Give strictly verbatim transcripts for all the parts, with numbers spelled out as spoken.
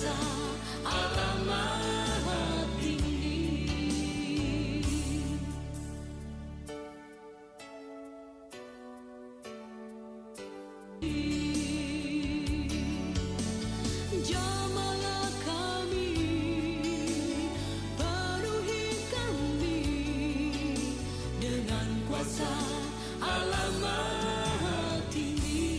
Allah Maha Tinggi. Jamahlah kami, penuhi kami dengan kuasa Allah Maha Tinggi.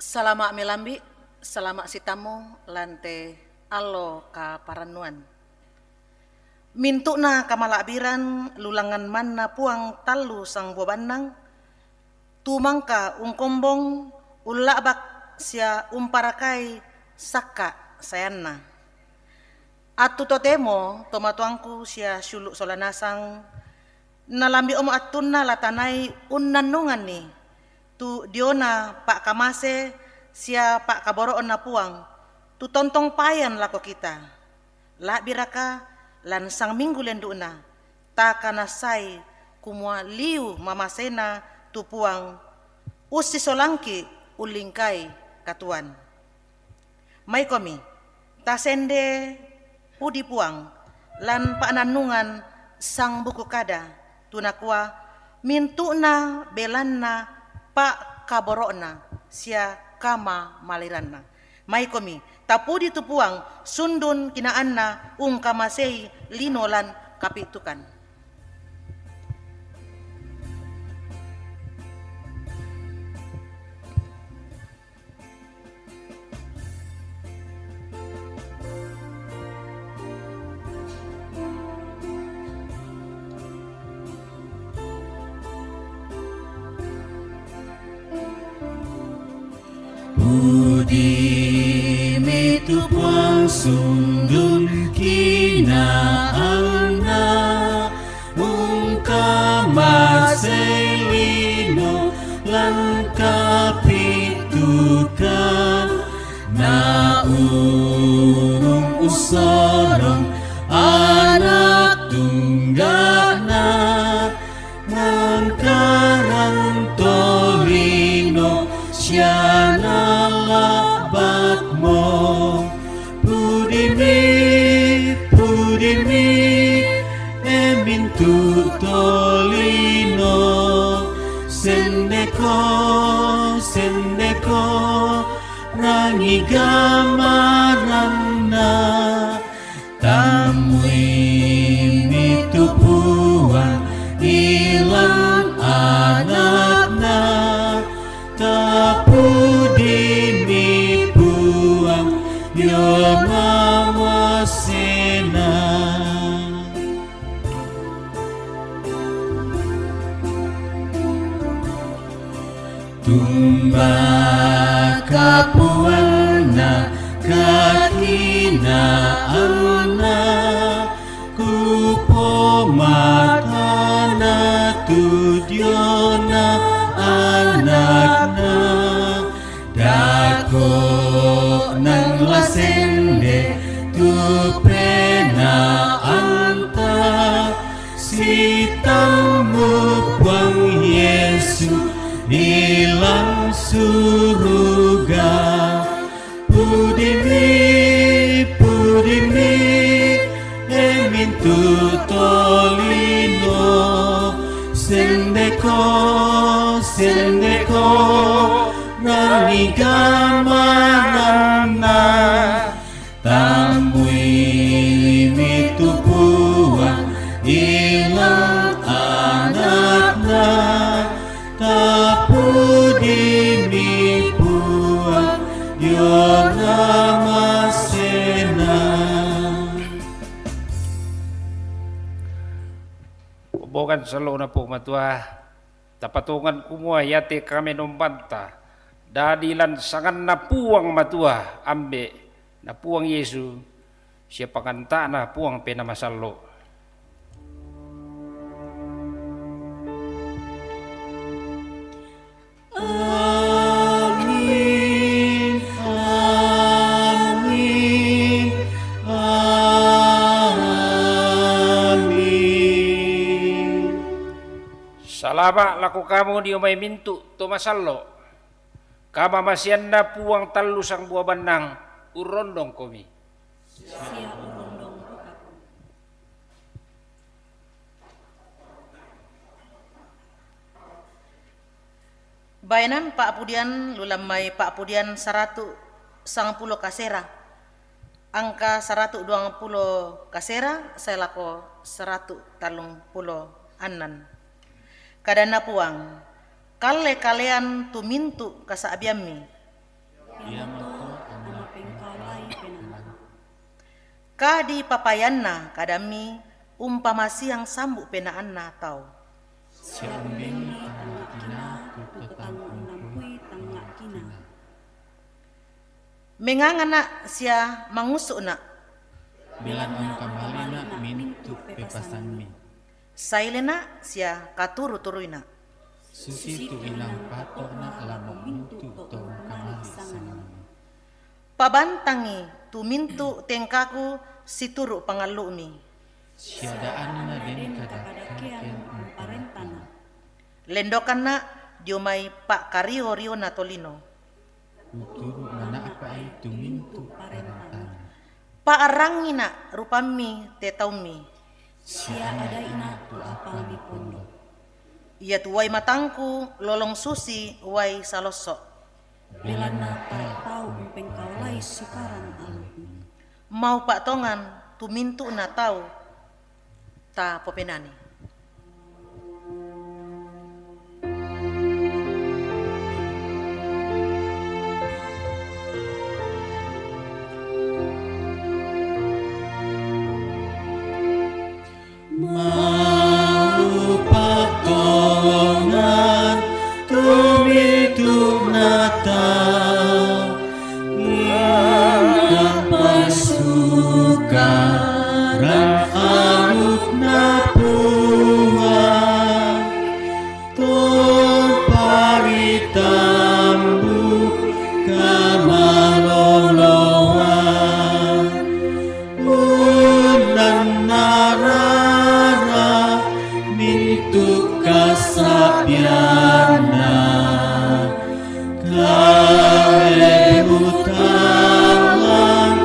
Salama' melambi', salama' sitammu lan te allo kaparannuan. Mintu'na kamala'biran lulangngan manna Puang tallu sangbua bannang, tu mangka ungkombong, ulla'bak sia umparakai sakka' sayanna. Attu totemo, tomatuangku sia siulu' sola nasang, nalambi'omo attunna la tanai unnannunganni tu diona pa'kamase sia pa'kaboro'na Puang, tu tontong payan lako kita. La'biraka lan sangminggu lendu'na, takanassai kumua liu mamasena tu Puang, ussisolangki' ullingkai katuoan. Maikomi, tasende pudi Puang lan pa'nannungan sangbuku kada, tu nakua, mintu'na belanna pa'kaboro'na sia kamamaliranna. Maikomi, tapudi tu Puang, sundun kinaanna ungkamasei lino lan kapi'tukan. Pudimi tu Puang sundun kinaanna, ungkamasei lino lan kapi'tukan, na urung ussorong Anak Tungga'na, nangkarang tolino sia nala'bakmo. Pudimi, pudimi, e mintu' tolino, sendeko, sendeko, rangi gamaranna. Tammuimi tu Puang ilang Anakna, tapudimi Puang dio mamasena. Tumbaka Puangna kakinaanna, kupomatana tu diona Anakna, dako' nang la sende tu penaanta, sitammu Puang Yesu ilang suruga. Pudimi, pudimi, e mintu' tolino, sendeko, sendeko, rangi gamaranna. Tammuimi tu Puang ilang Anakna, tapudimi Puang dio namasena. Bobogan sallo'na Puang Matua, tapatongan kumua iate kamenombanta dadi lan sanganNa Puang Matua, Ambe', na Puang Yesu, sia panganta'na Puang Penaa Masallo'. Amin, amin, amin. Salama' lako kamu dio mai mintu' to masallo'. Kamamaseanna Puang tallu sangbua bannang urrondongkomi. Sia urrondongko aku. Baenan pa'pudian lulan mai pa'pudian saratu' sangpulo kasera, angka saratu' duangpulo kasera sae lako saratu' tallungpulo annan. Kadanna Puang, kalle-kalean tu mintu' kasa'biammi, Ia matoa anna pengkaolai penaanna. Kadi papayanna kadammi umpamasiang sambu penaanna tau. Sia umbenni tangngakina tu to tang unnampui tangngakina. Mengangana sia mangusu'na. Belanna ungkamalina mintu pepasanmi. Sailena sia katuru-turuina. Susitu inang pato'na lamo mintu to ungkamali sanganmi. Pabantangi tu mintu tengkaku situru pangallu'mi. Sia da anna den kadakkean umparentana. Lendokanna dio mai pa'kario-riona tolino. Uturu mana'pa'i tu mintu parentana. Pa'rangina rupammi te taummi. Sia ada'ina tu apalmi pondok. Ia tu wai matangku lolong susi wai salosso. Belanna tae tau umpengkaolai sukaran alukmi. Maupa' tongan tu mintu'na tau tapopenani. Maupa' tongan tu mintu'na tau, maupa' sukaran alukna Puang, tompari tambu kamaloloan. Unnannarara mintu kasa'bianna, kalebu tangnga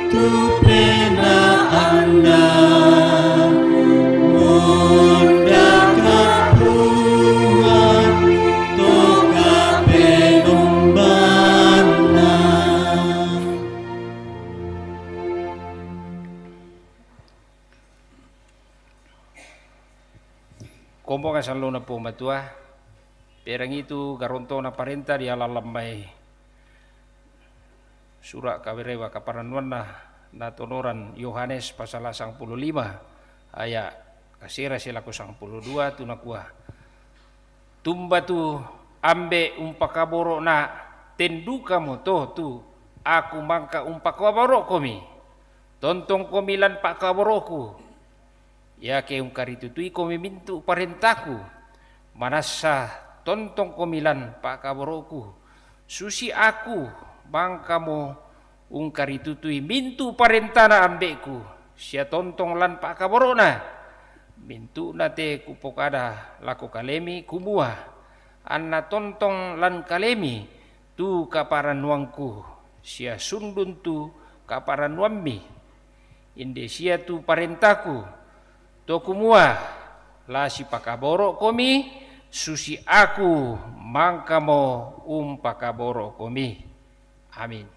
tu penaanna, mundaka Puang to kapenombanna. Kombongan sallona Puang Matua, perangitu garontona parenta ri lalang mai sura' kawerewa kaparannuanna natonoran Yohanes pasala sangpulo lima aya' kasera silako sangpulo dua tu nakua, Tumba tu Ambe' umpakaboro'na, ten dukamo to tu Aku mangka umpakaboro'komi. Tontongkomi lan pa'kaboro'Ku, iake ungkaritutuikomi mintu' parentaKu, manassa tontongkomi lan pa'kaboro'Ku, susi Aku mangkamo ungkaritutui mintu' parentana Ambe'Ku, sia tontong lan pa'kaboro'na. Mintu'na te Kupokada lako kalemi, kumua, anna tontong lan kalemi tu kaparannuangKu, sia sundun tu kaparannuammi. Inde sia tu parentaKu, to kumua, la sipakaboro'komi, susi Aku mangkamo umpakaboro'komi. Amin.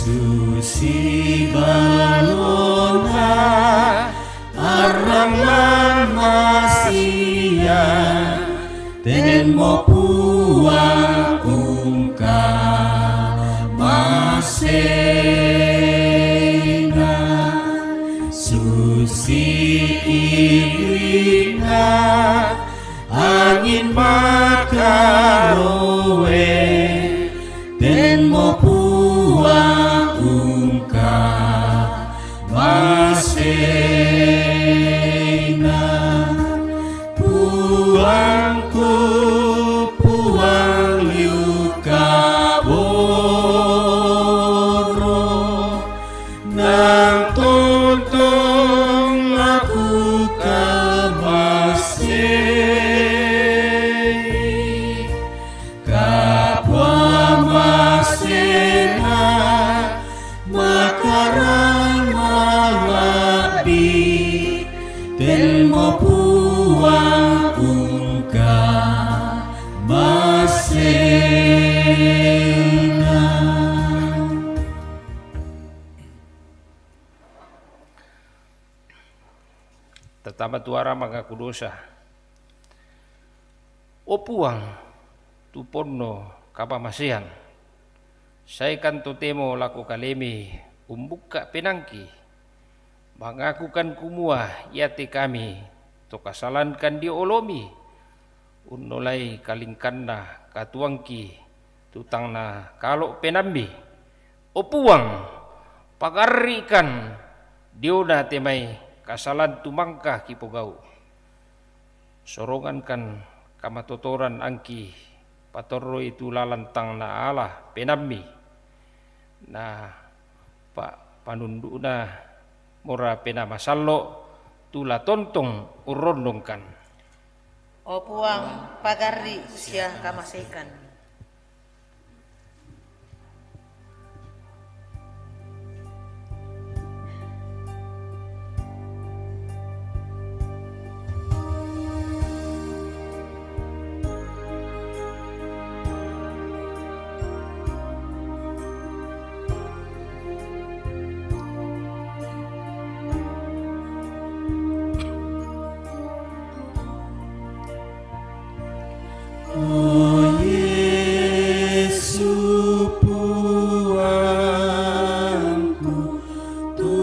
Susi balona arrang lan masia, tenmo Puang ungkamaseina, susi irinna angin makaroe, tenmo Puang ungkamaseina. Puangku, Puang liu kaboro, nang tontong la kukamasei. Tatama tu ara mangaku dosa. O Puang, tu ponno kapamasean, saekan totemo lako kalemi umbukka penaangki. Mangakukan kumua iate kami to kasalankan dio olomi, unnolai kalingkanna katuoangki tu tang nakalo penaammi. O Puang, pagarri'kan diona te mai kasalan tu mangka kipogau'. Sorongankan kamatotoran angki patorroi tu lalan tang naala penaammi. Na pa-, panundu'na mora penaa masallo' tu la tontong urrondongkan. O Puang, pagarri' sia kamasekan. O Yesu Puangku, tu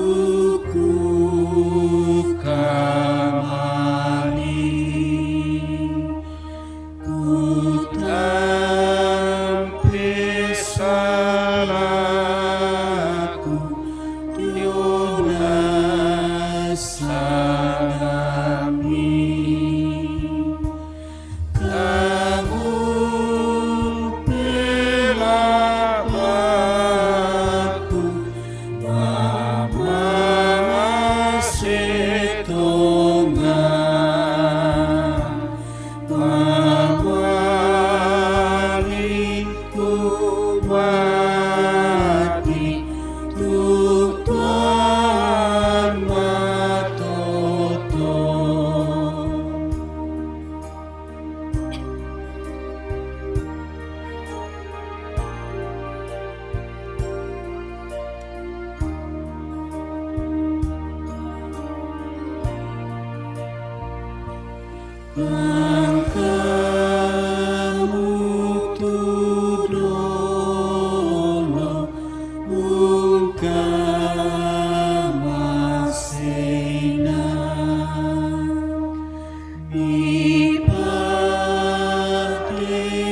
kukamali, kutampe salaku, diona sangammi. Kamu pelapaku, mamase tonga, mamali kubati tu Tuhan matoto. Mangkamu tu dolo mungkamasena, mipate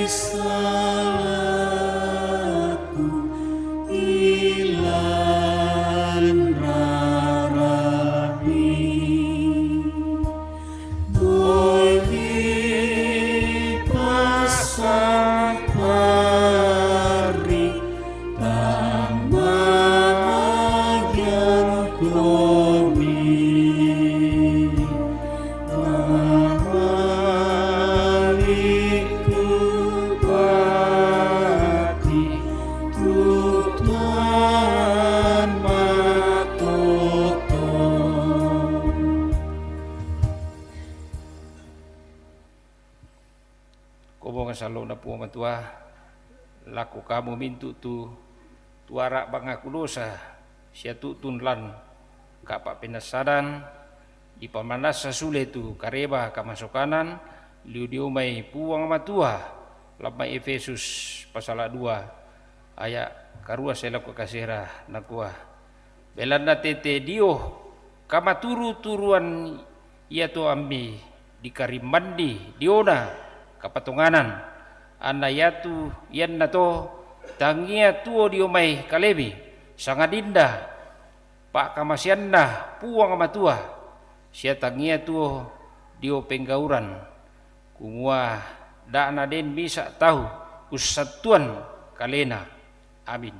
salaku ilan rarapi. Boi pasang pari tang mamagian komi. Mamaliku bati tu Tuhan matoto. Kombongan sallo'na Puang Matua lako kamu mintu' tu, tu ara' mangaku dosa sia tu'tun lan ka'pa' penassanan, dipamanassa sule tu kareba kamasokanan, liu dio mai Puang Matua, lan mai Efesus pasala dua aya' karua sae lako kasera, nakua, Belanna tete dio kamaturu-turuan iato ammi dikarimmanni diona kapatonganan, anna iatu iannato tangia tuo dio mai kalemi, sangadinna pa'kamaseanna Puang Matua, sia tangia tuo dio penggauran, kumua da' naden misa' tau ussattuan kalena. Amin.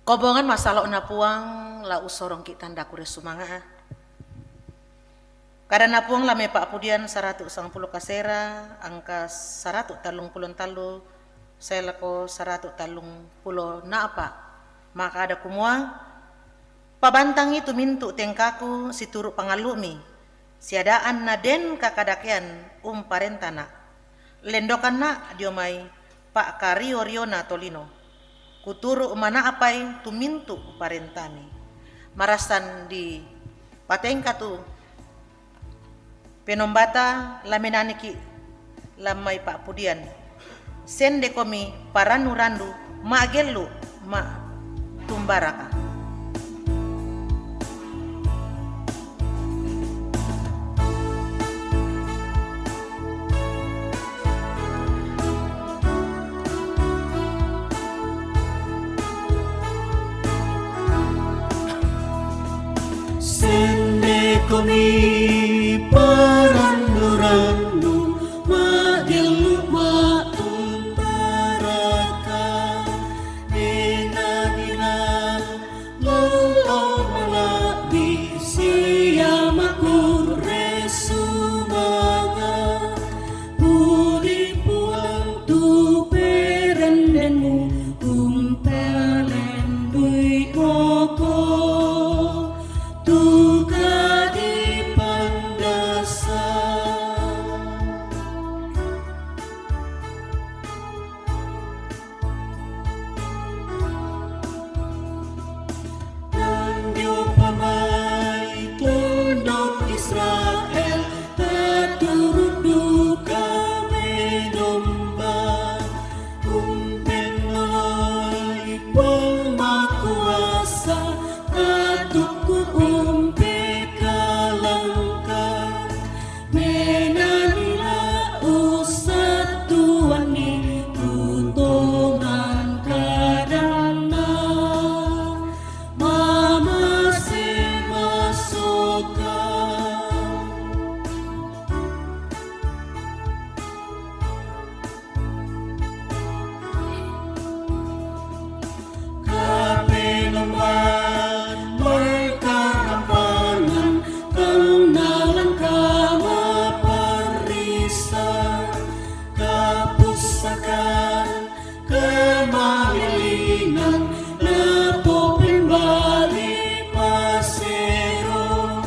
Kombongan masallo'na Puang la usorongki' tanda kure sumanga'a. Kadanna Puang lan mai Pa'pudian saratu' sangpulo kasera, angka saratu' tallung pulo tallu sae lako saratu' tallung pulo na'pa', ma'kada kumua, Pabantangi tu mintu' tengkaku situru' pangallu'mi, sia da' anna den kakadakean umparentana'. Lendokanna' dio mai pa'kario-riona tolino. Kuturu' mana'pai tu mintu' parentami. Marasan di patengka tu penombata, la menaniki' la mai pa'pudian. Sendekomi parannu-rannu ma'gellu' ma'tumbaraka. Sendekomi parannu-rannu ma'gellu' ma'tumbaraka, enanina lolo mala'bi sia makurre sumanga'. Pudi Puang tu perendenmu, umpalendu'i koko tu kadi pandasa. Tandio pamai tondok Israel, taturu' duka menomba. Umpennoloi Puang Makuasa, tatukku umpekalangka. Menanila usattuanni tu tongan kadanna, mamase masoka. Kapenomban mangkarampangan, kaunnalan kamaparrisan, kapussakan, kamalilinan, napopembali pasero.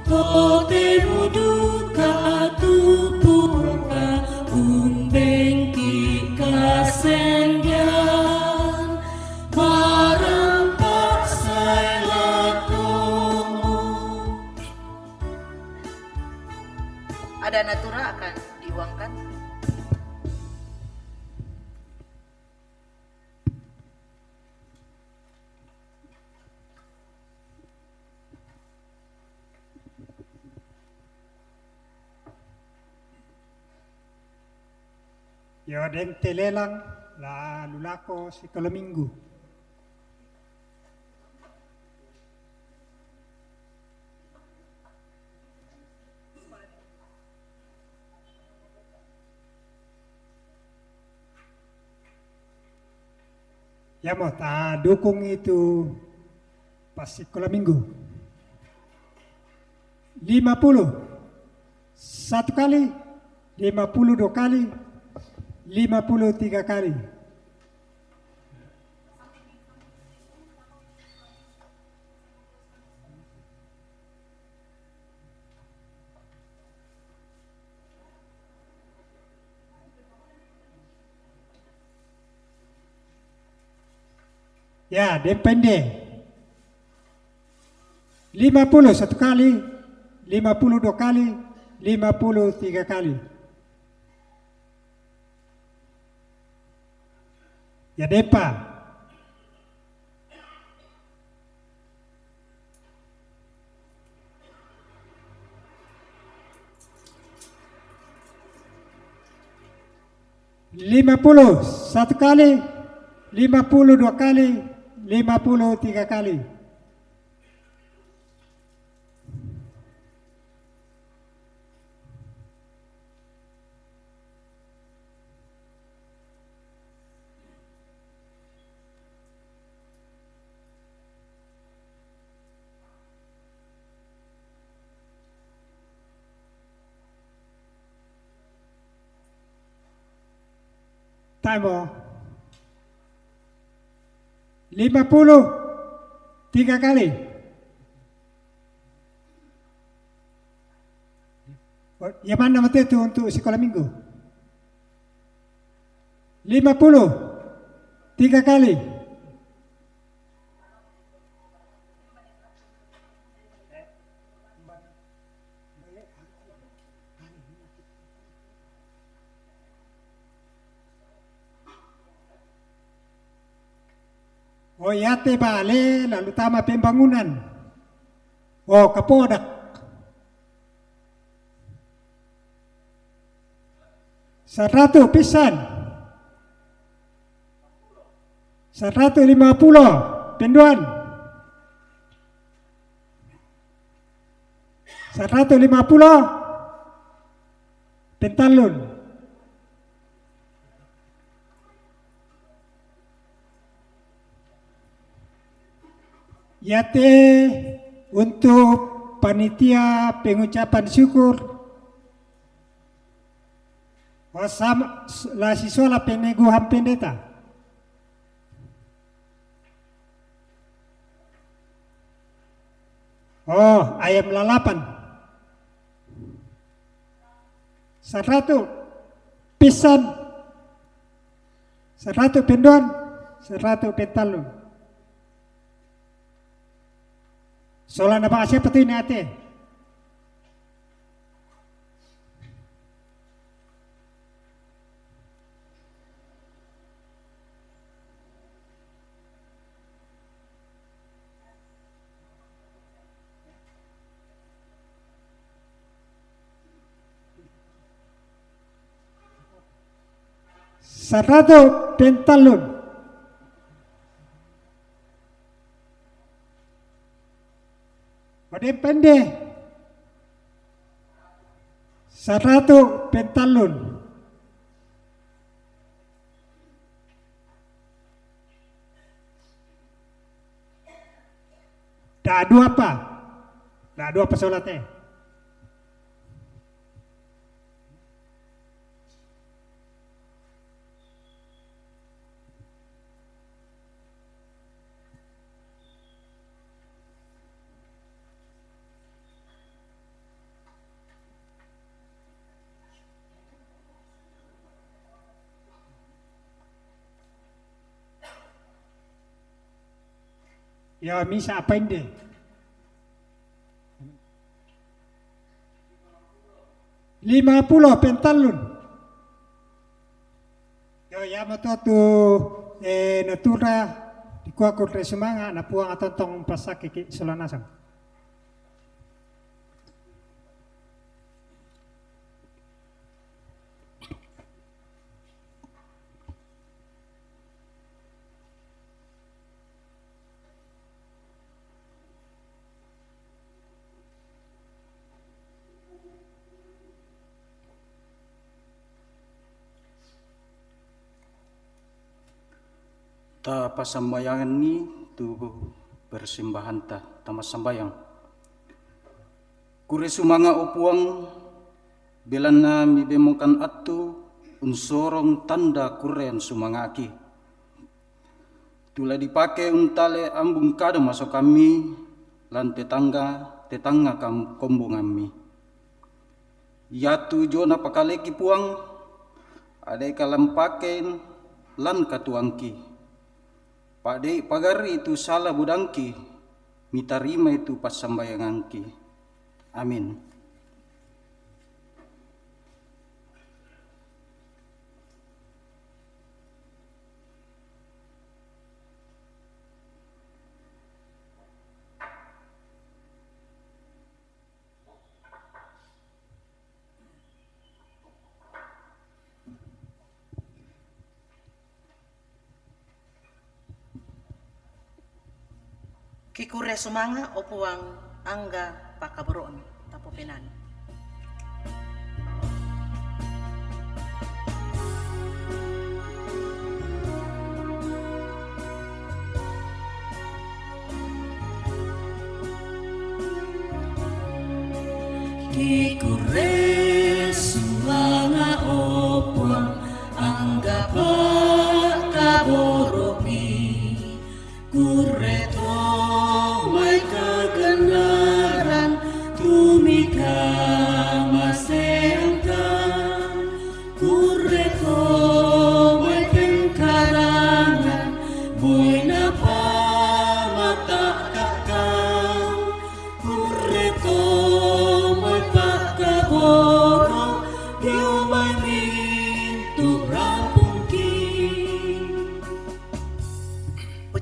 Totemo duka tu Puangka, umbengki kasenggan, marampa' sae lakomu. Ada natura akan diuangkan. Iyo, den te lelang la lulako sikola minggu. Iamo ta dukung itu pas sikola minggu. Lima puluh satu kali, lima puluh dua kali, lima puluh tiga kali. Ya, depende. Lima puluh satu kali, lima puluh dua kali, lima puluh tiga kali. Ya, depa. Lima puluh satu kali, lima puluh dua kali, lima puluh tiga kali. Taimo. Lima puluh tiga kali. Ya, mana mate tu untuk sekolah minggu? Lima puluh. Tiga kali. O yate bale lalu tama pembangunan. O kapodak. Saratu pisan. Saratu lima puluh penduan. Saratu lima puluh pentalun. Yate untuk panitia pengucapan syukur. Wasam la siswa la peneguhan pendeta. Oh, ayam lalapan. Saratu pisan. Saratu penduan. Saratu pentalun. Sola na bang siapa tu ini ate? Saratu pentalun. Ode pende. Saratu pentalun. Da dua pa. Da dua pa sola te. Ya, misa apa inde? Lima puluh pentalun. Yo, ya mo to tu, eh, natura di kua Kurre Sumanga, na Puang atontong pasake ki sola nasang. Ta pasambayangan ni tu persembahan ta, ta massambayang. Kurre Sumanga, o Puang, belanna mibemokan attu unsorong tanda kurrean sumangaki. Tula dipake untale ambung kada masokammi lan tetangga, tetangga kam-, kombongammi. Iatu jona pakaleki Puang, ade kalampake lan katuangki. Pade pagarri tu sala budangki, mitarimai tu passambayangangki. Amin. Kikurre Sumanga, o Puang, angga pakaboro'mi, tapopenani. Kikurre Sumanga, o Puang, angga pakaboro'mi. Kurre to mai kaganaran tu mikamaseangka. Kurre to mai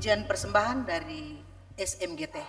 Pujian persembahan dari S M G T.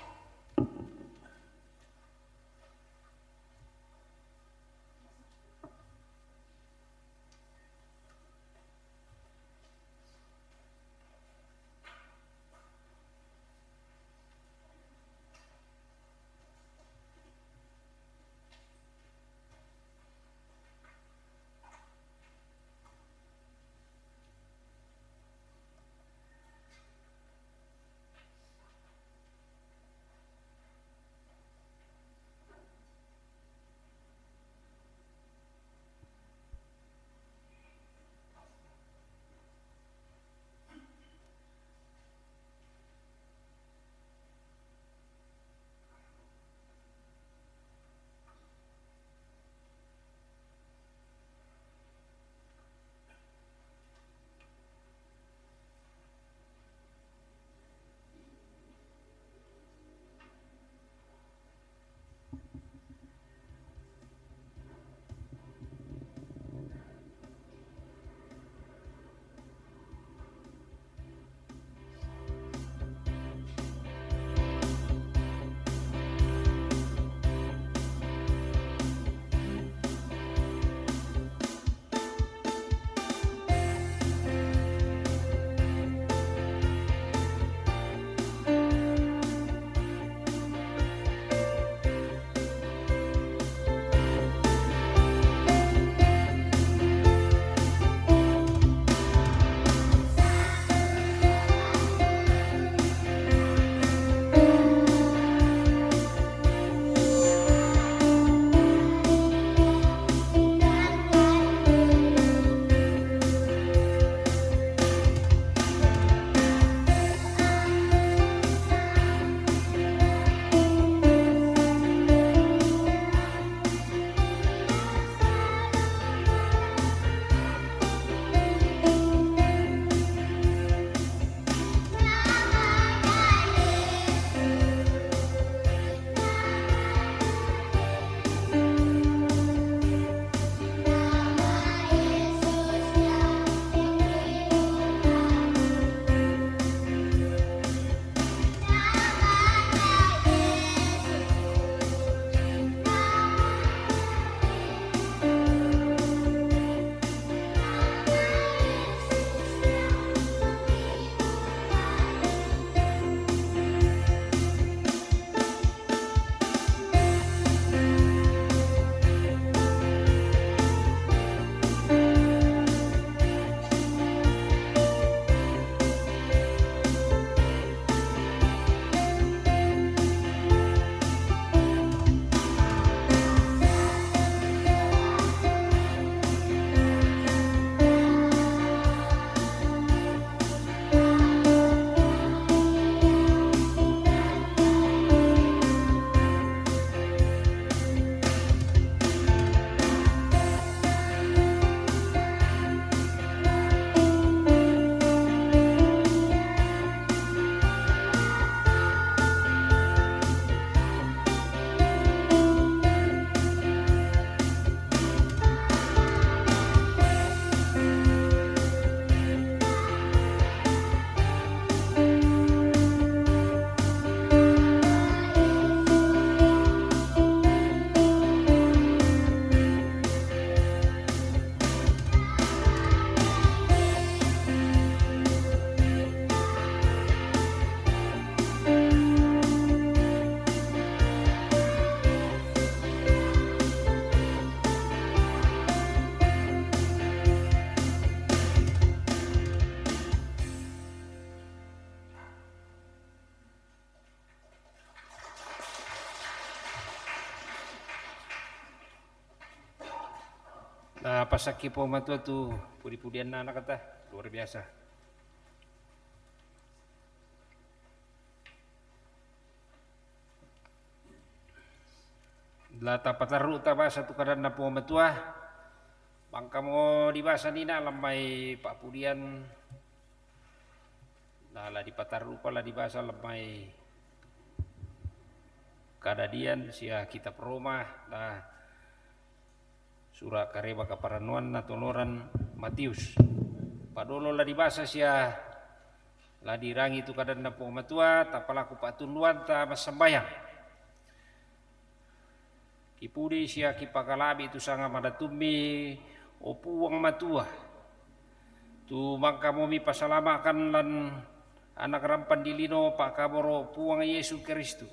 Na pasakki Puang Matua tu pudi-pudianna, nakata luar biasa. La tapatarru'ta basa tu kadanna Puang Matua, mangkamo dibasa nina lammai pa'pudian, na la dipatarru'pa la dibasa lammai kadadian sia kitab Roma, na sura' Kareba kaparannuanna toloran Matius. Padolo la dibasa sia La dirangi tu kadanna Puang Matua, tapalaku pa'tunduanta massambayang. Kipudi sia kipakalabi tu sanga madatummi, o Puang Matua, tu mangkamomi pasalamakan lan Anak rampang dilino pa'kaboro Puang Yesu Kristus,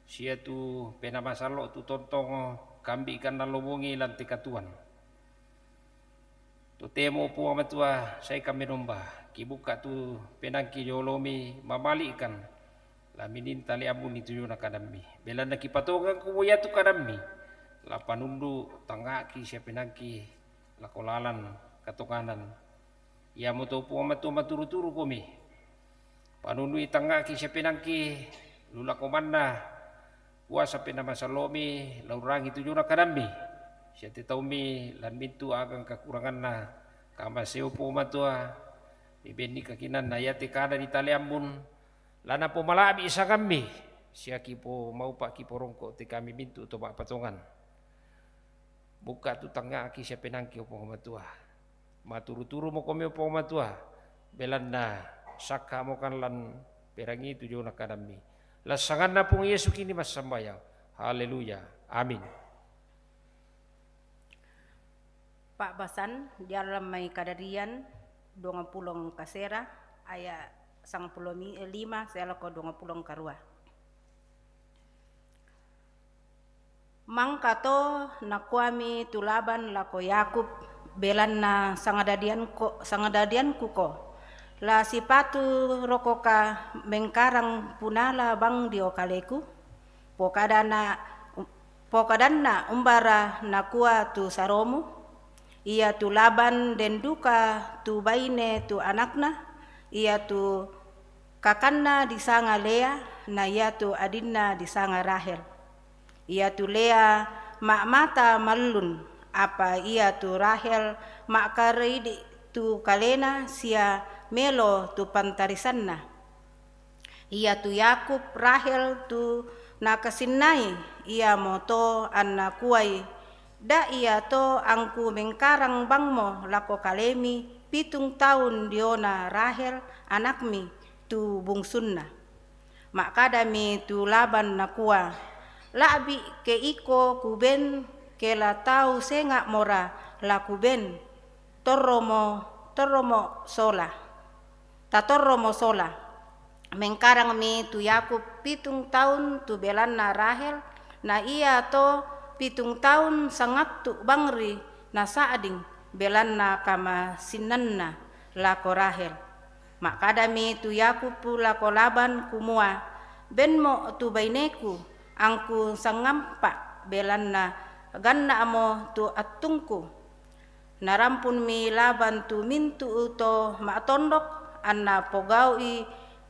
sia tu Penaa Masallo' tu tontong kambi'kan nalobongi lan te katuoan. Totemo Puang Matua, sai kami nomba, kibukka tu penaangki jolomi mamali'kan, la mininta leammu ni tujuna kadammi. Belanna kipatongan kumo iatu kadammi, la panundu tangnga'ki sia penaangki lako lalan katonganan. Iamoto Puang Matua maturu-turu komi. Panundui tangnga'ki sia penaangki, lu lako manna kuasa Penaa Masallo'mi, la urangi tujuna kadammi, sia tetaummi lan mintu agang kakuranganna, kamaseo Puang Matua, mibenni kakinanna iate kada ditaleammun, la napomala'bi sangammi, sia kipomaupa' kiporongko te kami mintu to ma'patongan. Bukka tu tangnga'ki sia penaangki, o Puang Matua. Maturu-turumo komi, o Puang Matua, belanna sakka'mokan lan perangi tujuna kadammi. Lan sanganna Puang Yesu kini massambayang. Haleluya. Amin. Pa'basan dialam mai Kadarian duangpulo kasera, aya' sangpulo mi-, lima sae lako duangpulo karua. Mangkato nakuami tu Laban lako Yakub, belanna sangadadianko-, sangadadiankuko, la sipatu rokoka mengkarang punala bang dio kaleku? Pokadana, pokadanna umbara nakua tu saromu? Iatu Laban den duka tu baine tu anakna, iatu kakanna disanga Lea, na iatu adinna disanga Rahel. Iatu Lea ma'mata mallun, apa iatu Rahel ma'karidi tu kalena sia melo tu pantarisanna. Iatu Yakub Rahel tu nakasinnai, iamoto annakuai, da iato angku mengkarang bangmo lako kalemi pitung taun diona Rahel anakmi tu bungsunna. Ma'kadami tu Laban nakua, la'bi ke iko kuben, ke la tau senga'mora la kuben, torromo, torromo sola. Tatorromo sola. Mengkarangmi tu Yakub pitung taun tu belanna Rahel, na iato pitung taun sangattu bangri nasa'ding belanna kamasinnanna lako Rahel. Ma'kadami tu Yakub lako Laban kumua, benmo tu baineku, angku sangampa' belanna ganna'mo tu attungku. Narampunmi Laban tu mintu' to ma'tondok, anna pogau'i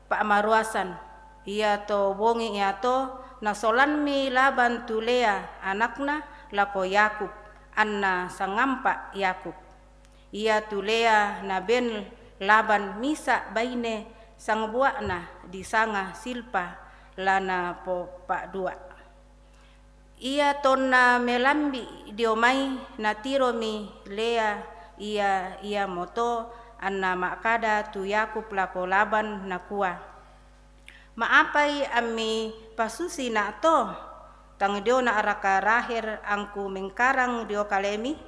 pa'maruasan. Iato bongi iato, nasolanmi Laban tu Lea anakna lako Yakub, anna sangampa' Yakub. Iatu Lea naben Laban misa' baine sangbua'na disanga Silpa, la napopa'dua. Ia tonna melambi' dio mai, natiromi Lea ia, iamoto anna ma'kada tu Yakub lako Laban, nakua, ma'apai ammi pasusina' to? Tang diona'raka Rahel angku mengkarang dio kalemi?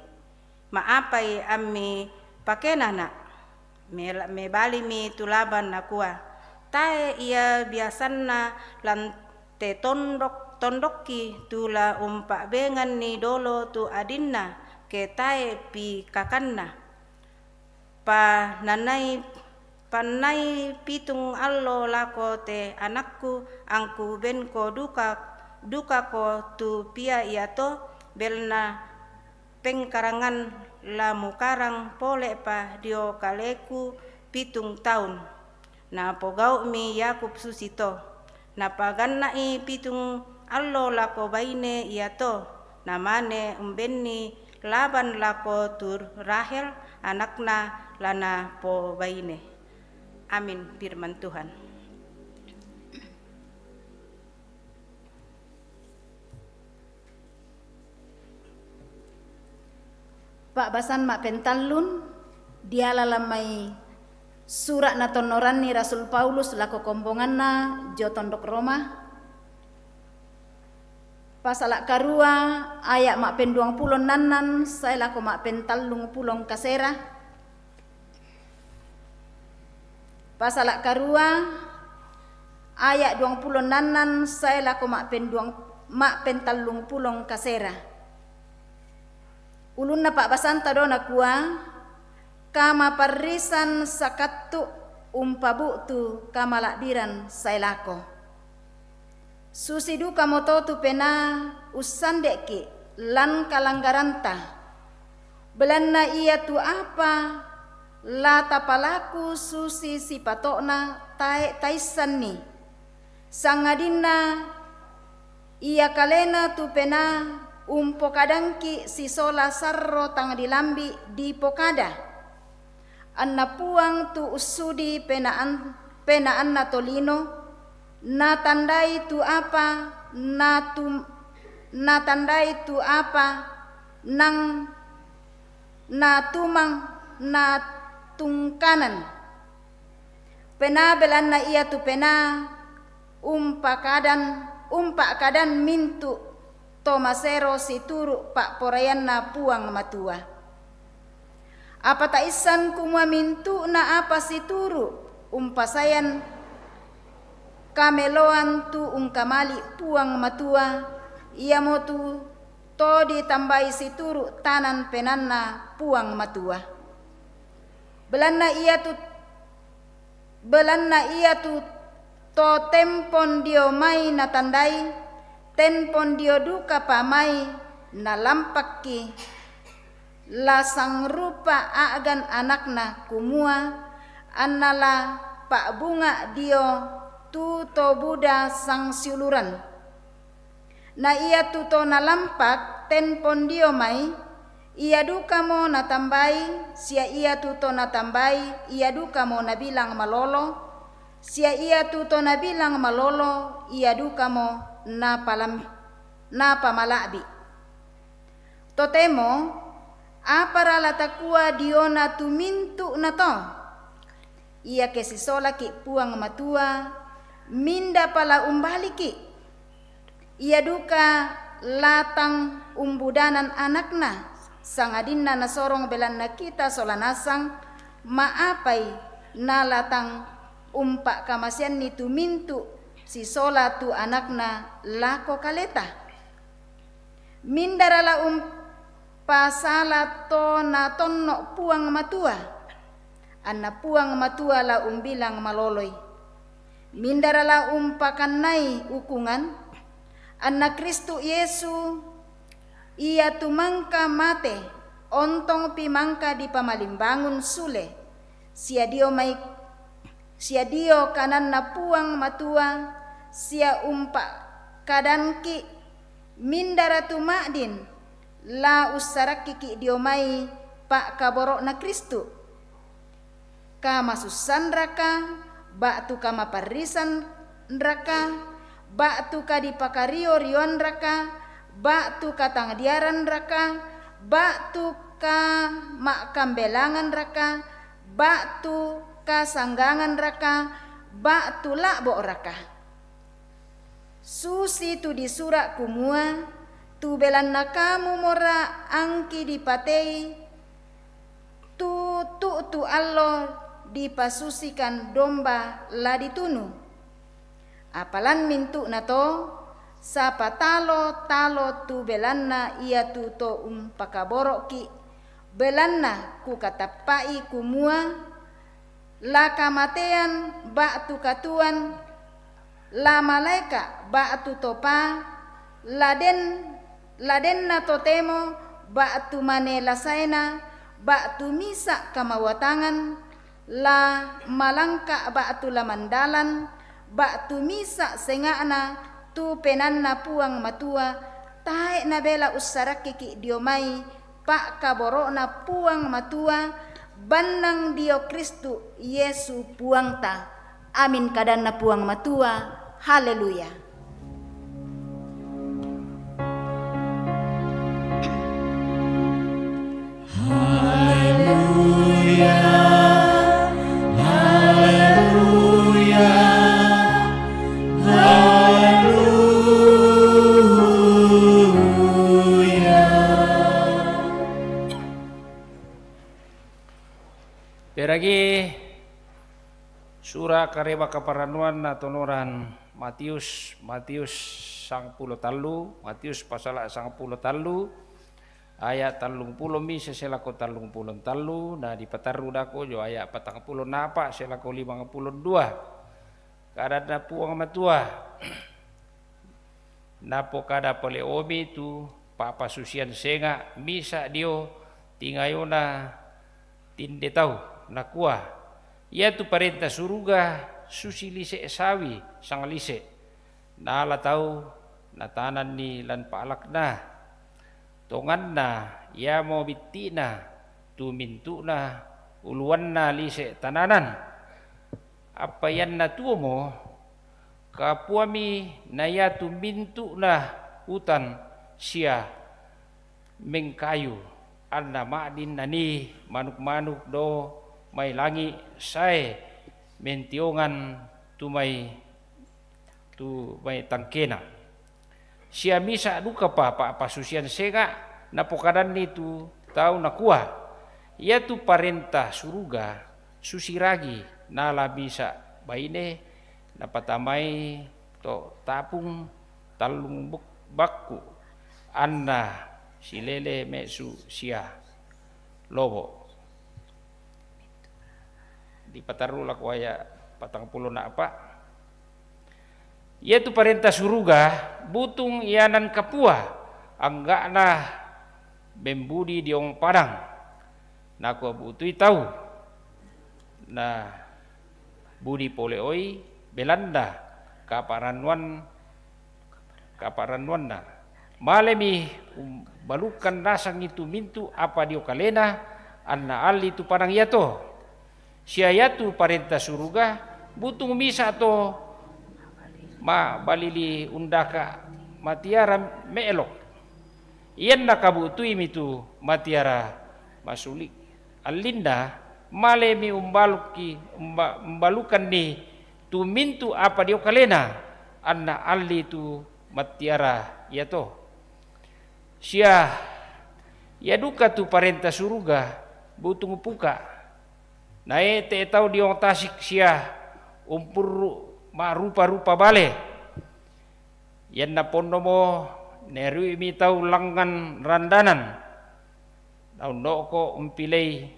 Ma'apai ammi pakenana'? Mel-, mebalimi tu Laban nakua, tae' ia biasanna lan te tondok-, tondokki tu la umpa'benganni dolo tu adinna, ke tae'pi kakanna. Panannai, pannai pitung allo lako te anakku, angku benko duka, dukako tu pia iato, belanna pengkarangan la mukarang pole'pa dio kaleku pitung taun. Napogau'mi Yakub susito. Napaganna'i pitung allo lako baine iato, namane umbenni Laban lako tu Rahel anakna, la napobaine. Amin, firman Tuhan. Pa'basan ma'pentallun, diala lan mai Sura' natonnoranni Rasul Paulus lako kombonganna dio tondok Roma, pasala' karua, aya' ma'penduangpulo nnannan sae lako ma'pentallungpulo kasera. Pasala' karua, aya' duangpulo nnannan sae lako ma'penduang-, ma'pentallungpulo kasera. Ulunna pa'basanta do nakua, kamaparrisan sakattu umpabu'tu kamala'biran sae lako. Susi dukamoto tu penaa ussande'ki' lan kalanggaranta. Belanna iatu apa la tapalaku susi sipato'na tae' taissanni, sangadinna ia kalena tu penaa umpokadangki' sisola sarro tang dilambi' dipokada. Anna Puang tu ussudi penaan-, penaanna tolino, natandai tu apa natu-, natandai tu apa nang natumang natungkanan. Penaa belanna iatu penaa umpakadan, umpakadan mintu' to masero situru' pa'poraianna Puang Matua. Apa taissan kumua mintu'na apa situru' umpasaean kameloan tu ungkamali' Puang Matua, iamotu to ditambai situru' tanan penaanna Puang Matua. Belanna iatu, belanna iatu to tempon dio mai natandai, tempon dio dukapa mai nalampakki, la sangrupa a'gan anakna, kumua anna la pa'bunga' dio tu to buda sangsiuluran. Na iatu to nalampak tempon dio mai, ia dukamo natambai, sia iatu to natambai, ia dukamo nabilang malolo, sia iatu to nabilang malolo, ia dukamo napalam-, napamala'bi'. Totemo, apara la takua diona tu mintu'na to? Iake sisolaki' Puang Matua, mindapa la umbaliki'? Ia duka la tang umbudanan anakna, sangadinna nasorong belanna kita sola nasang, ma'apai na la tang umpa'kamaseanni tu mintu' sisola tu anakna lako kaleta? Mindara la umpasala to natonno' Puang Matua? Anna Puang Matua la umbilang maloloi. Mindara la umpakannai ukungan? Anna Kristu Yesu, iatu mangka mate, ontongpi mangka dipamalimbangun sule, sia dio mai-, sia dio kananna Puang Matua, sia umpa'kadangki', mindara tu ma'din la ussarakkiki' dio mai pa'kaboro'na Kristu? Kamasussanraka, ba'tu kamaparrisanraka, ba'tu kadipakario-rioanraka, ba'tu katangdiaranraka, ba'tu kama'kambelanganraka, ba'tu kasangganganraka, ba'tu la'bo'raka? Susitu disura' kumua, tu belanna kamumora angki dipatei, tu tu'tu allo dipasusikan domba la ditunu. Apa lan mintu'nato, sapatalo-talo tu belanna iatu to umpakaboro'ki', belanna kukatappa'i kumua, la kamatean ba'tu katuoan, la malaeka' ba'tu to paa, la den-, la denna totemo ba'tu mane la saena, ba'tu misa' kamawatangan, la malangka' ba'tu la mandalan, ba'tu misa' senga'na tu penaanna Puang Matua, tae' nabela ussarakkiki' dio mai pa'kaboro'na Puang Matua, bannang dio Kristu Yesu Puangta. Amin, kadanna Puang Matua. Haleluya. Haleluya. Peragi sura kareba kaparannuanna tonoran Matius, Matius sangpulo tallu, Matius pasala sangpulo tallu, ayat tallung pulo misa selako tallung pulo tallu, na dipatarru dako jo ayat patang pulo napa selako limang pulo dua. Kadanna Puang Matua. Napokada pole omi tu pa'pasusian senga' misa' dio tingayona tinde tau, nakua, "Iatu parenta suruga susi lise' sawi sanglise', naala tau natananni lan pa'lakna. Tonganna iamo bitti'na tu mintu'na uluanna lise' tananan." Appaianna tuomo, kapuami na iatu mintu'na utan sia mengkayu, anna ma'din nanii manuk-manuk do mai langi' sae mentiongan tu mai, tu mai tangkena. Sia misa' dukapa pa'pasusian senga', napokadanni tu tau nakua, "Iatu parenta suruga susi ragi naala misa' baine napatamai to' tapung tallung buk-, bakku, anna silele me'su sia lobo'." Dipatarru lako ayat patang pulo napa. Iatu parenta suruga butung ianan kapua, angga'na membudi diong padang. Nakua butui tau, na budi pole oi belanna kaparannuan, kaparannuanna. Malemi umbalukkan nasangi tu mintu' apa dio kalena, anna alli tu padang iato. Sia iatu parenta suruga butung misa' to ma-, balili undaka' matiara me'lok. Ianna kabu'tuimi tu matiara masuli'. Allinna malemi umbalukki, umba-, umbalukanni tu mintu' apa dio kalena, anna alli tu matiara iato. Sia ia duka tu parenta suruga butung puka'. Naete'i tau diong tasik sia umpurru' ma'rupa-rupa bale. Ianna ponnomo naerui'mi tau langngan randanan. Naunno'ko umpilei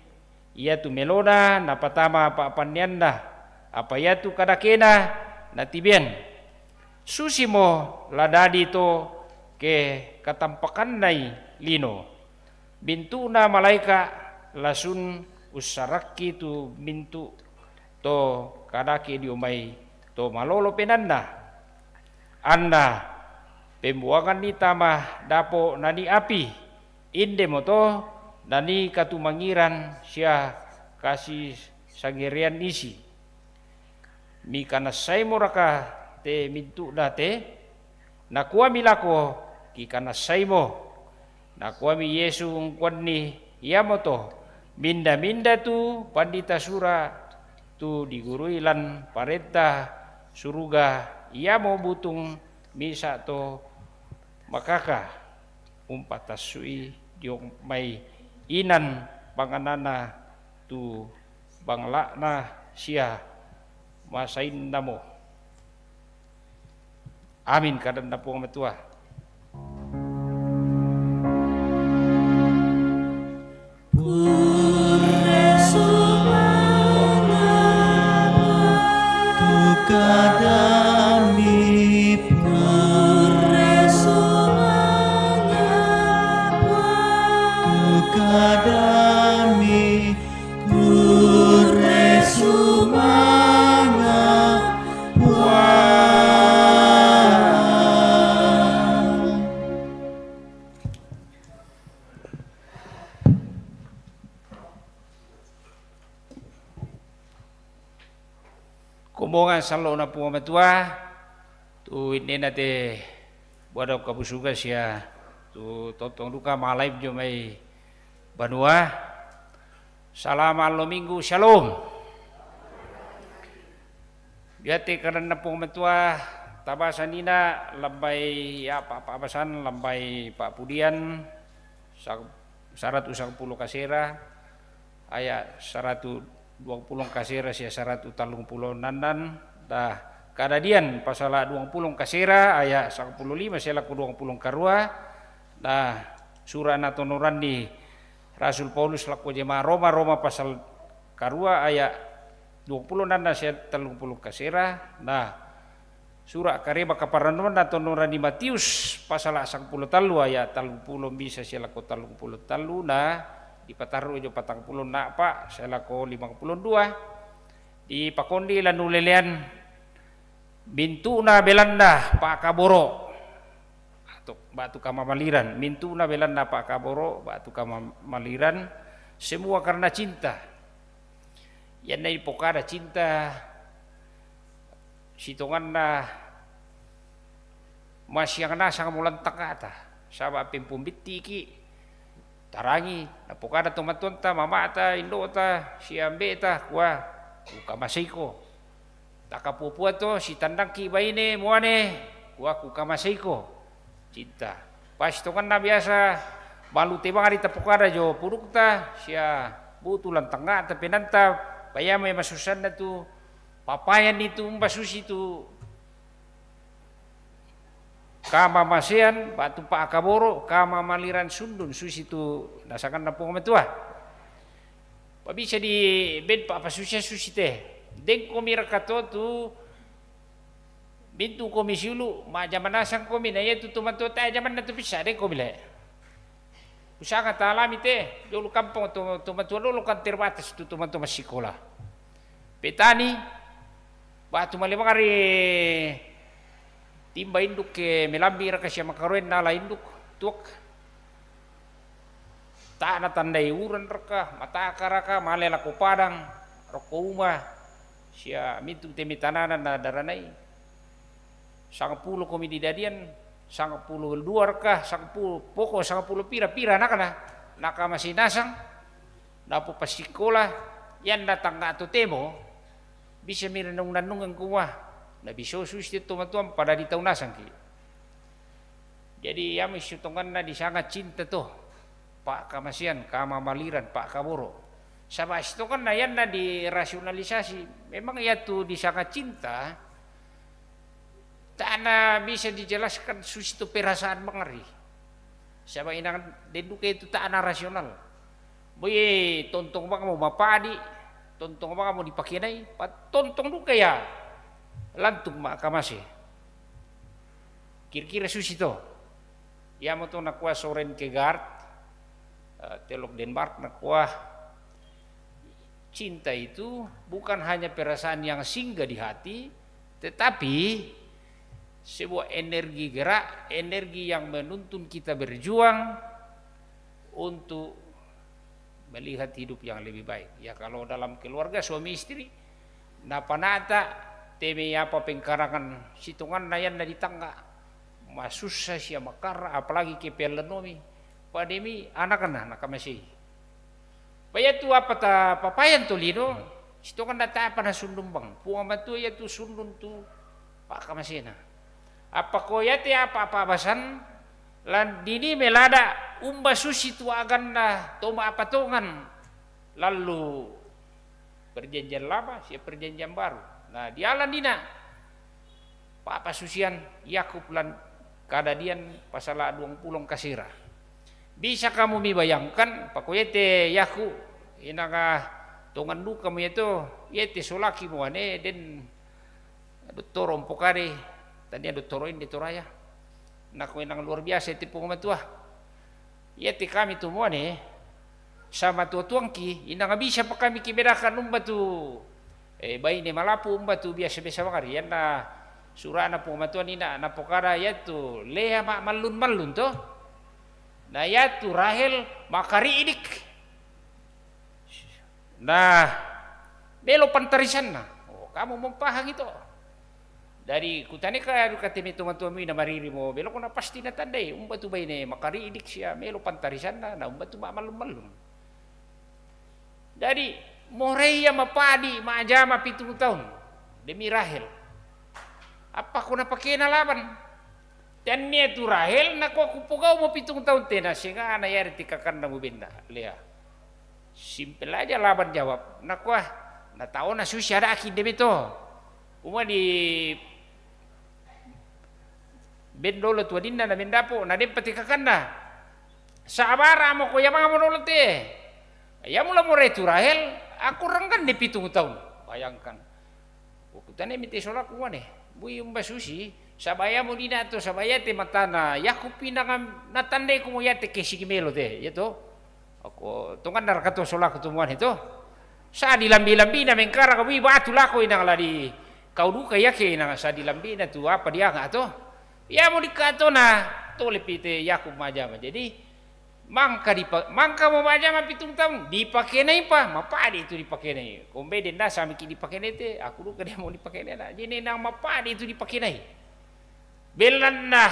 iatu melona napatama pa'panneanna, apa iatu kadakena natibean. Susimo la dadi to ke katampakannai lino. Mintu'na malaeka' la sun ussarakki tu mintu' to kadake dio mai to malolo penaanna, anna pembuanganni tama dapo' nanii api, indemoto nanii katumangiran sia kasisangerean isi. Mikanassaimoraka te mintu'na te? Nakuami lako, "Kikanassaimo." Nakuami Yesu ungkuanni, "Iamoto, minda-minda tu pandita sura' tu digurui lan parenta suruga, iamo butung misa' to makaka, umpatassu'i dio mai inan panganana tu bangla'na sia masainnamo." Amin, kadanna Puang Matua. Kombongan sallo'na Puang Matua, tu innena te buadau kabusuga sia tu tontong duka ma-live jo mai banua. Salama' allo Minggu, Syalom. Iate kadanna Puang Matua, tabasanina lambai apa, apa abasan lambai pa'pudian, sa-, saratu sangpulo kasera, ayat saratu duang pulo kasera sia saratu tallung pulo nannan, dah, Kadadian pasala duang pulo kasera ayat sangpulo lima sia lako duang pulo karua, dah, sura natonoranni Rasul Paulus lako jemaah Roma, Roma pasal karua ayat duang pulo nannan sia tallung pulo kasera, dah, sura kareba kaparannuan natonoranni Matius pasala sangpulo tallu ayat tallung pulo misa sia lako tallung pulo tallu, na dipataru jo patang pulo napa sia lako limang pulo dua. Dipakondi lanulelean, mintu'na belanna pakaboro' atau batu kamamaliran, mintu'na belanna pakaboro' batu kamamaliran, semua karena cinta. Iyanna ipokada cinta, sitonganna masiang nasang molan tangngata, saba' pempombitti'ki', tarangi, napokada tomatuanta, mama'ta, indo'ta, siambe'ta, kua, kukamaseiko. Takapua-pua to, sitandangki' baine muane, kua, kukamaseiko. Cinta. Pas sitonganna biasa malute bangari tapokada jo pudukta, sia butu lan tangngata penanta, payamai masussanna tu, papayanni tu umba susi tu kamamasean, batu pakaboro', kamamaliran sundun, susi tu nasanganna Puang Matua. Pabisa di ben pa'pasusian susi te. Dengkomi raka to tu mintu' komi siulu', ma'jama nasang komi, na iatu tomatua tae jamanna tu pissa, dengkomi le. Usanga ta'alami te, dolo kampong to, tomatua dolo kan terbatas tu tomatua massikola. Petani, batu male bangari timba induk ke melambi raka sia makaroen nala induk, tuak. Tae natandai uran raka, mataka raka, male lako padang, rokko uma, sia mintu' te mai tananan na daranai. Sangpulo komi didadian, sangpulo dua raka, sangpulo, poko' sangpulo pira-pira anakna, nakamasei nasang, napopassikola, iyanna tangnga totemo, bisami renung-nannungeng kumua, nabisau susi tomatuampa, dadi tau nasangki'. Jadi, iamo sitonganna disanga cinta to, pa'kamasean, kamamaliran, pa'kaboro'. Saba' sitonganna iyanna dirasionalisasi, memang iatu disanga cinta, tae nabisa dijelaskan susi tu perasaan bangari. Saba' inang den duka itu tae narasional. Boye tontong bangmo mapa'di', tontong bangmo dipakenai, pa tontong duka ia lantung ma'kamase. Kira-kira susi to. Iamoto nakua Søren Kierkegaard, eh, teolog Denmark, nakua, cinta itu bukan hanya perasaan yang singgah di hati, tetapi sebuah energi gerak, energi yang menuntun kita berjuang untuk melihat hidup yang lebih baik. Ya, kalau dalam keluarga suami istri, napana'ta te mai apa pengkarangan sitonganna iyanna ditangnga, masussa sia makarra, apalagi ke peallanomi, pademi anakna nakamasei. Paiatu apa tapapayan tolino, sitonganna tae pa nasundun bang. Puang Matua iatu sundun tu pa'kamasena. Appako iate apa-apa basan, lan dini melada' umba susi tu aganna to ma'patongan lallu Perjanjian Lama sia Perjanjian Baru. Na dialanina pa'pasusian Yakub lan Kadadian pasala duang pulo kasera. Bisa kamu mibayangkan, pakoete Yakub, inanga tongan dukamu iato, iate solaki muane den dottoro umpokadai, tania dottoro inde Toraya. Nako inang luar biasa te Puang Matua. Iate kami tu muane, sama tua-tuangki, inang bisapa kami kibedakan umba tu, eh, baine malapu umba tu biasa-biasa bangari. Ianna surana Puang Matua nina napokada iatu Lea ma-, mallun-mallun to. Na iatu Rahel makari'dik. Nah, melo pantarisanna. Oh, kamu mempahang itu. Dari kutaneka duka te mai tomatuamu ina maririmo, meloko na pasti natandai, umba tu baine makari'dik sia melo pantarisanna, na umba tu ma'mallung-mallung. Jadi, morai ia mapa'di' ma'jama pitung taun, demi Rahel. Appako napakena Laban. Tannia tu Rahel, nakua kupogaumo pitung taun te, na senga'na iare tikakanna mubenna, Lea. Simpel aja Laban jawab. Nakua, Na taona susi ada'ki' de me to. Kumua di ben dolo tu adinna na mendapo, na den patekakanna. Sa'bara' mako, iamamo dolo te. Iamo la morai tu Rahel, akorang ganne pitung taun. Bayangkan. Kukuta'nai mi te solaku muane. Bui umba susi, saba' iamo dina to, saba' iate matana Yakub pinang natandai kumua iate ke sigi melo te, iya to? Ako, tonganna raka to solaku to muane to? Sa' dilambi-lambina mengkaraka bui batu lako inang la di kau duka iake inang sa' dilambi'na tu apa dianga' to? Iamo dikatona, tolepi te Yakub majama. Jadi, mangka dipa-, mangkamo majama pitung taun, dipakenai pa, mapa'di' tu dipakenai. Kombe denna samiki dipakenai te, aku duka diamo dipakenai na. Jadi, nang mapa'di' tu dipakenai. Belanna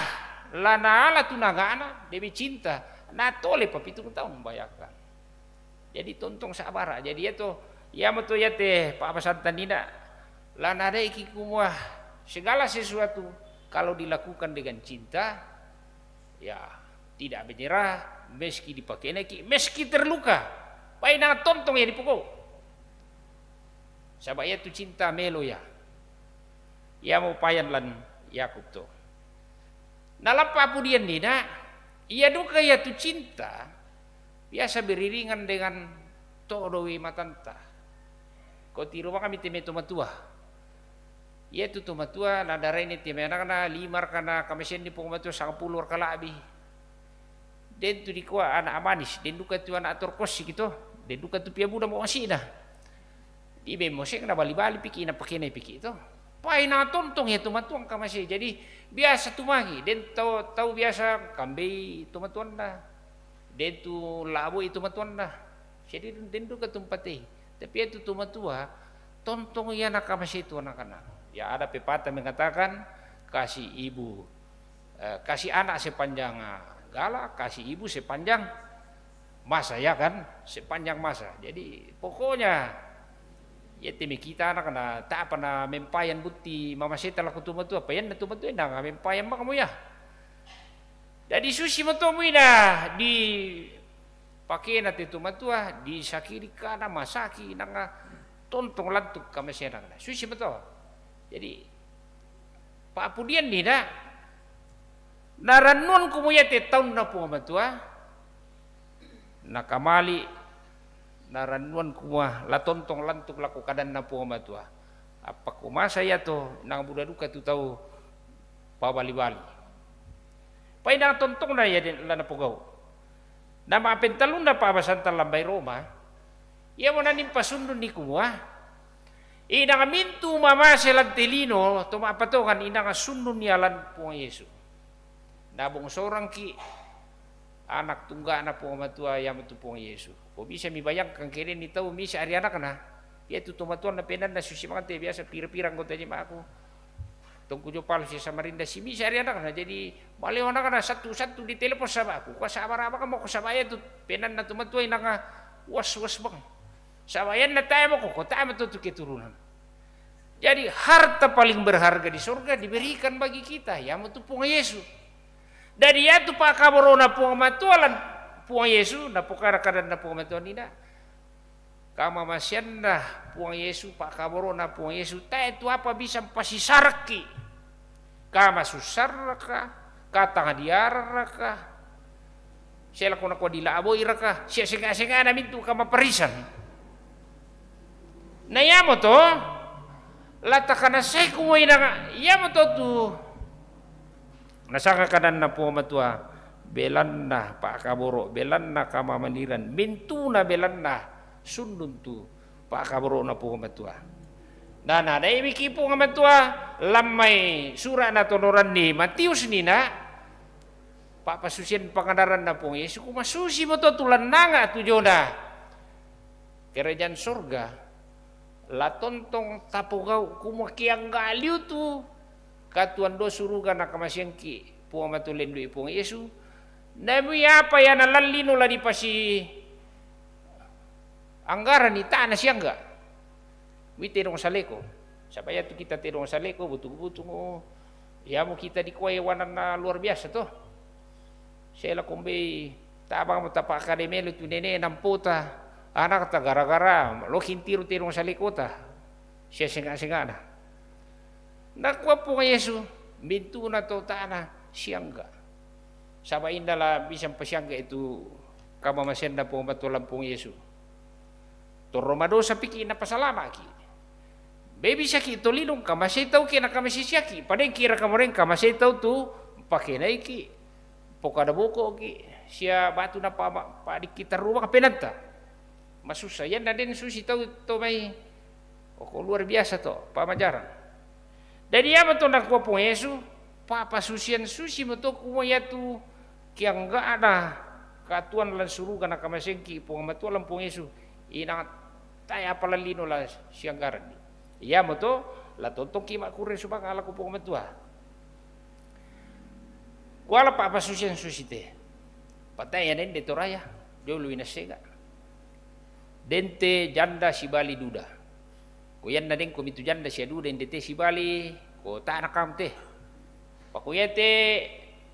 la naala tu nanga'na, demi cinta, natole pa pitung taun, bayangkan. Jadi tontong sa'bara'. Jadi iyato, iamo to iate pa'basanta nina, la nada'iki kumua segala sesuatu kalau dilakukan dengan cinta, ya, tidak menyerah, meski dipakenaiki, meski terluka, painang tontong iya dipogau'. Saba' iatu cinta melo iya. Iamo payan lan Yakub to. Na lampa pudian nina, iya duka iatu cinta, biasa beriringan dengan todo'i matanta. Ko tiru mangami te mai to matua. Iatu to matua, na daraini te mai anakna, lima raka na kamaseanni Puang Matua, sangpulo raka la'bi. Den tu dikua ana' manis, den duka tu ana' torkossiki to, den duka tu pia buda mo masi'na. Di bemmo seng na bali-bali piki' na pakenai piki' to. Painang tontong iya to matua angka mase. Jadi biasa tu magi, den tau, tau biasa kambei to matuanna. Den tu la'boi to matuanna. Jadi den duka tu mpatei. Tapi iya tu to matua, tontong iya na kamase tu anak-anak. Ya ada pepatah mengatakan, kasih ibu, eh, kasih anak sepanjang, ah, gala, kasih ibu sepanjang masa, ya kan? Sepanjang masa. Jadi pokoknya, iya te mi kita anak na, ta'pa na mempayan butti mamaseta lako to matua, payanna to matua, na mempayan mako mo iya. Jadi susi mo to muina dipakena te to matua, di sakiri kana masaki, nanga tontong lantu' kamaseanna. Susi mo to. Jadi, pa'pudian nina, narannuan kumua iate taunna Puang Matua, nakamali', narannuan kumua la tontong lantu' lako kadanna Puang Matua. Appakko masa iyato, nang buda duka tu tau pabali-bali. Painang tontongna iya den la napogau'. Na ma'pentallunna pa'basanta lan bahi' Roma, iamo naning pasundunni kumua, inang mintu' mamase lan te lino to ma'patongan inang sundun ia lan Puang Yesu. Nabongsorangki' anak tungga'na Puang Matua, iamo tu Puang Yesu. Ko bisa mi bayangkan keadaan ni tau misa' ri anakna, iatu to matuanna penaanna susi mangante, biasa pira-pira anggota jema'ku. Tongku jo palu si Samarinda si misa' ri anakna, jadi maleo anakna sattu-sattu ditelepon saba' aku. Kua saba' raba' mako saba' iatu penaanna to matua inang was-was bang. Saba' iyanna tae mako, ko tae mato tu keturunan. Jadi harta paling berharga di sorga diberikan bagi kita, iamo tu Puang Yesu. Jadi iatu pa'kaboro'na Puang Matua lan Puang Yesu, napokada kadanna Puang Matua nina. Kamamaseanna Puang Yesu, pa'kaboro'na Puang Yesu, tae tu apa bisa pasisarakki'. Kamasussarraka, katangdiarraka, sia lako nakua dila'boiraka, sia senga'-senga'na mintu' kamaparisan. Na iamo to, la takanassai kumua inang, iamo to tu nasanga kadanna Puang Matua, belanna pa'kaboro', belanna kamamaliran, mintu'na belanna sundun tu pa'kaboro'na Puang Matua. Na, na, nada'imiki' Puang Matua, lan mai sura' natonoranni Matius nina, pa'pasusian pangadaranna Puang Yesu, kumua susi mo to tu lannanga' tu jona kerajaan sorga, la tontong tapogau' kumua kiangga' liu tu katuoan dio suruga nakamaseangki' Puang Matua, lendu'i Puang Yesu, namui apa ia nalan lino la dipasi anggarani, tae' nasiangga'. Wi tedong saleko. Saba' iatu kita tedong saleko, butung-butung, oh. Iamo kita dikua iwananna luar biasa to. Sela kombei tabang mo tapakade melo tu nene nampota, Anakta gara-gara loki ntiru tedong salekota, sia senga'-senga'na. Nakua Puang Yesu, "Mintu'na to tana siangga'." Saba' inna la bisa mpasiangga'i tu kamamaseanna Puang Matua lan Puang Yesu. Torro madosa piki' napasalama'ki'. Mebisaki' tolino ngkamasei tau ke nakamasei siaki', padengki' raka moreng kamasei tau tu mpakenaiki', pokada boko'ki', sia batu napama-, padikki' tarruang penaanta. Masussa, ianna den susi tau to mai, oko luar biasa to, pamajarang. Dadi iamoto nakua Puang Yesu, pa'pasusian susimoto kumua iatu kiangga'na katuoan lan suruga nakamasengki' Puang Matua lan Puang Yesu, inang tae' apa lan lino la sianggaranni. Iamoto la tontongki' ma'kurre sumanga' lako Puang Matua. Kuala pa'pasusian susi te. Patae' ia nende Toraya, jolo inassenga'. Den te janda sibali duda. Ko ianna den komi tu janda sia duda inde te sibali, ko tae' nakam te. Pako iate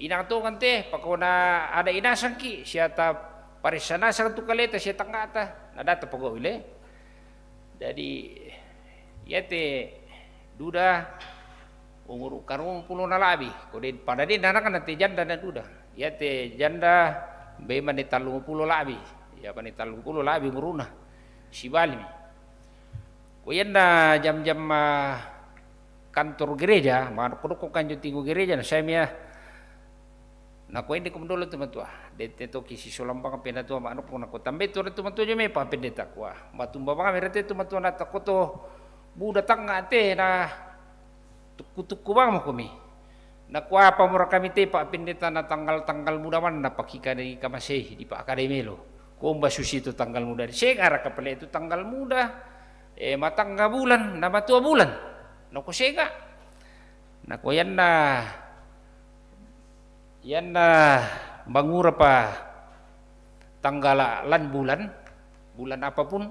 inang tongan te, pako na ada inasangki', sia taparessa nasang tu kaleta sia tangnga'ta, na data pagau' ile. Dadi iate duda umuru' karungpulo na la'bi, ko den, pada den anakna te janda na duda. Iate janda mbe mane tallungpulo la'bi, ia mane tallungpulo la'bi umuru'na. Sibalimi. Ko ianna jam-jam, ah, kantor gereja, manokko-nokko kanjo tinggu gereja, na saemi ia. Nakua, "Inde ko mendola tu matua, den te toki sisolang bang penatua ma'nokko." Nakua, "Tambai tu ada tu matua jo me, Pak Pendeta." Kua, "Matumba bang mera te tu matua, na takko to buda tangnga' te na tukku-tukku bang mako mi." Nakua, "Apa mora kami te, Pak Pendeta, na tanggal-tanggal muda manna pakika di kamasei, dipa'kadai melo." Kuomba susi to tanggal muda, "Senga' raka pale tu tanggal muda, eh, matangnga bulan, na matua bulan?" Nakua, "Senga'." Nakua, "Ianna, ianna mangura pa tanggala' lan bulan, bulan apapun,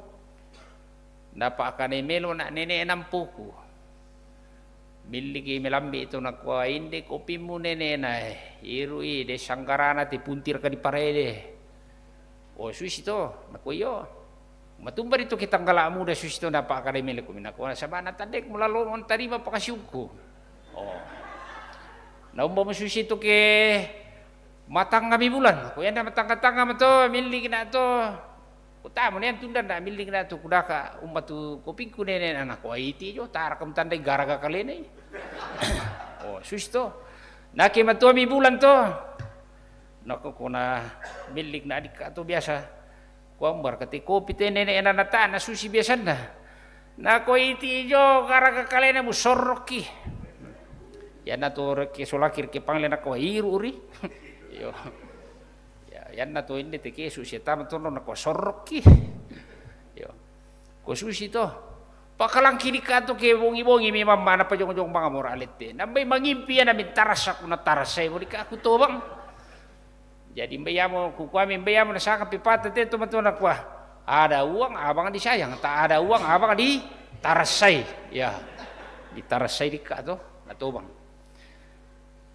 napa'kadai melo na' nene'na mpoku." Milliki melambi' to, nakua, "Inde kopimmu nene'na, eh, iru'i, de' sanggarana te punti raka diparede." "Oh, susi to?" Nakua, "Iyo." "Matumba di to ke tanggala' muda susi to napa'kadai melo komi?" Nakua, "Sabana tandek mulalo mon tarima pakasiukku." "Oh. Na umba mo susi to ke matangnga mi bulan?" Nakua, "Ianna matangnga-tangnga mato, milliki na' to. Kutama nian tundanna, milliki na' to kudaka umba tu kopingku nene'na." Nakua, "Iti jo, taraka mutandai garaga kalena i." "Oh, susi to. Na ke matua mi bulan to?" Nakua, "Ko na millik na dikka' to biasa." Kuambar kate kopi te nene'na, na tae' na susi biasanna. Nakua, "Iti jo garaga kalena musorrokki." Ianna to rekke solaki rekke pangle nakua, "Iru' ri." Iyo. Ya, ianna to inde te kesu' sia tama tonno nakua, "Sorrokki." Iyo. Ko susi to. Pakalangki dikka' to ke bongi-bongi mi mamma' napajong-jong bang mora alette. Nambai mangimpi ia na mintarassaku, natarassai mo dikka' ku to bang. Jadi mbai amo, kukuami mbai amo nasaka pepata te to matua, nakua, "Ada uang abang disayang, tak ada uang abang ditarassai." Ya. Ditarassai dikka' to, na to bang.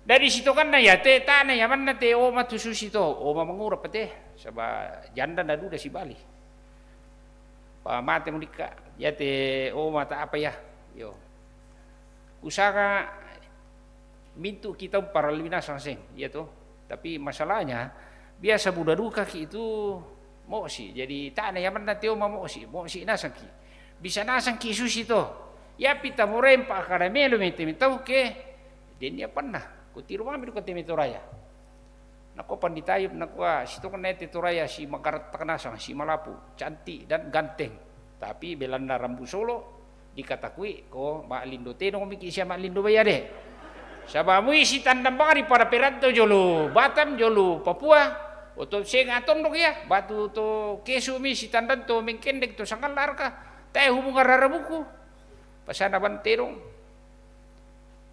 Dadi sitokanna iate, tae' na iamanna te oma tu susi to, oma mangura pa te, saba' janda na duda sibali. Pa mate mo dikka', iate oma ta apa ia. Iyo. Kusanga mintu' kita umparallui nasang seng, iya to. Tapi masalahnya, biasa buda dukaki' itu mo'si. Jadi, tae' na iamanna te oma mo'si, mo'si nasangki'. Bisa nasangki' susi to. Iapi tamoraeng pa'kada melo mi te mai tau ke, den iapanna. Kutiro mami duka te mai Toraya. Nakua Pandita Ayub, nakua, "Sitokanna te Toraya si makarattak nasang, si malapu, cantik dan ganteng. Tapi belanna rambu solo, dikatakui ko ma'lindo tedong miki' sia ma'lindo bai ade'. Saba' mui sitandang bang ri pada perantau jolo Batam, jolo Papua, oto senga' tondok ia, batu to kesu' mi sitandang to mengkendek to sangalla' raka, tae' hubungan rara buku. Pasana bang tedong."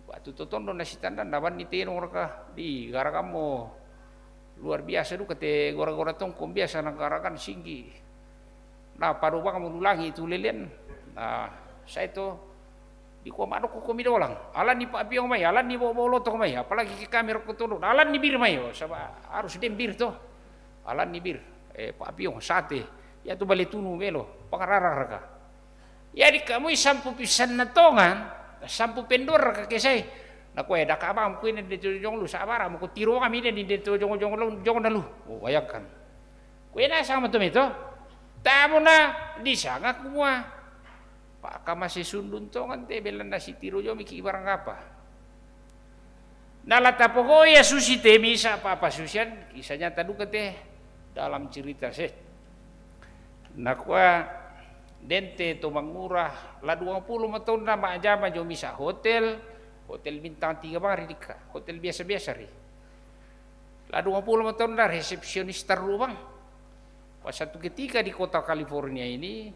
Batu to tondok na sitandang, na banni tedong raka, di garagammo luar biasa duka te gora-gora tongkong biasa na garagan singgi. Na pado bang mo lulangi tu lelean. Na sae to, dikua ma'nokko komi dolang. Alanni pa'piong mai, alanni bo'o-bo'o lotong mai, apalagi ke kami rokko tondok. Alanni bir mai, oh, saba' harus den bir to. Alanni bir, eh, pa'piong, sate, Iatu bale tunu melo, pangararang raka. Jadi kamui sampu pisanna tongan, sampu penduan raka kesai. Nakua, "E, daka bang kuina de tu jong lu, sabara mo kutiro kami de tu jong, jong, jong, jong na lu." Oh, bayangkan. Kuena sama tu mito. Tamu na disanga kumua. Pakamase sundun tongan te, belanna sitiro jo miki barang apa. Na la tapogo ia susi te misa papasusian, kisah nyata duka te dalam cerita se. Nakua, dente to mangura, la duang pulo ma taunna majama jo misa hotel, hotel bintang tiga bang ri dika, hotel biasa-biasa ri. La duang pulo ma taunna resepsionis tarru bang. Pas satu ketika di kota California ini,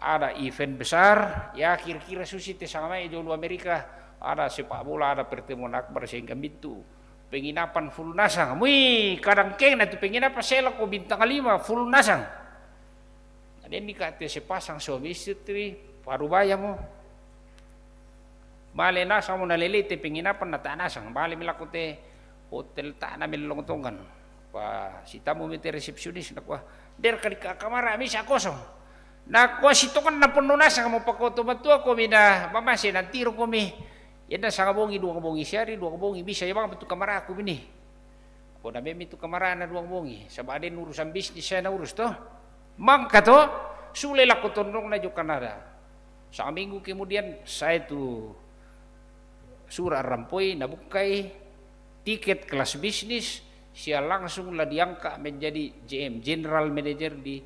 ada event besar, ya kira-kira susi te sama mai jo lu Amerika, ada sepak bola, ada pertemuan akbar, sehingga mitu penginapan full nasang. Mui, kadang kena tu penginapan sela ko bintang lima full nasang. Nah, den ni ka te sepasang suami istri, paru baya mo. Bale nasang mo, nalele te penginapan na ta nasang. Bale mi lako te hotel ta na mellong tongan. Pa sitamu mi te resepsionis, nakua, "Der kali ka kamara misa kosong." Nakua, "Sitongan na ponno nasang mo pakoto matua ko mina mamase, nantiro komi. Ianna sanga bongi, duang bongi siari, duang bongi bisa ia bang tu kamaraku mini." Ko na memi tu kamarana duang bongi, saba den urusan bisnis saya na urus to. Mangka to, sule lako tondongna jo Kanada. Saminggu kemudian saya tu sura rampoi, nabukkai tiket kelas bisnis, sia langsung la diangkat menjadi G M, General Manager di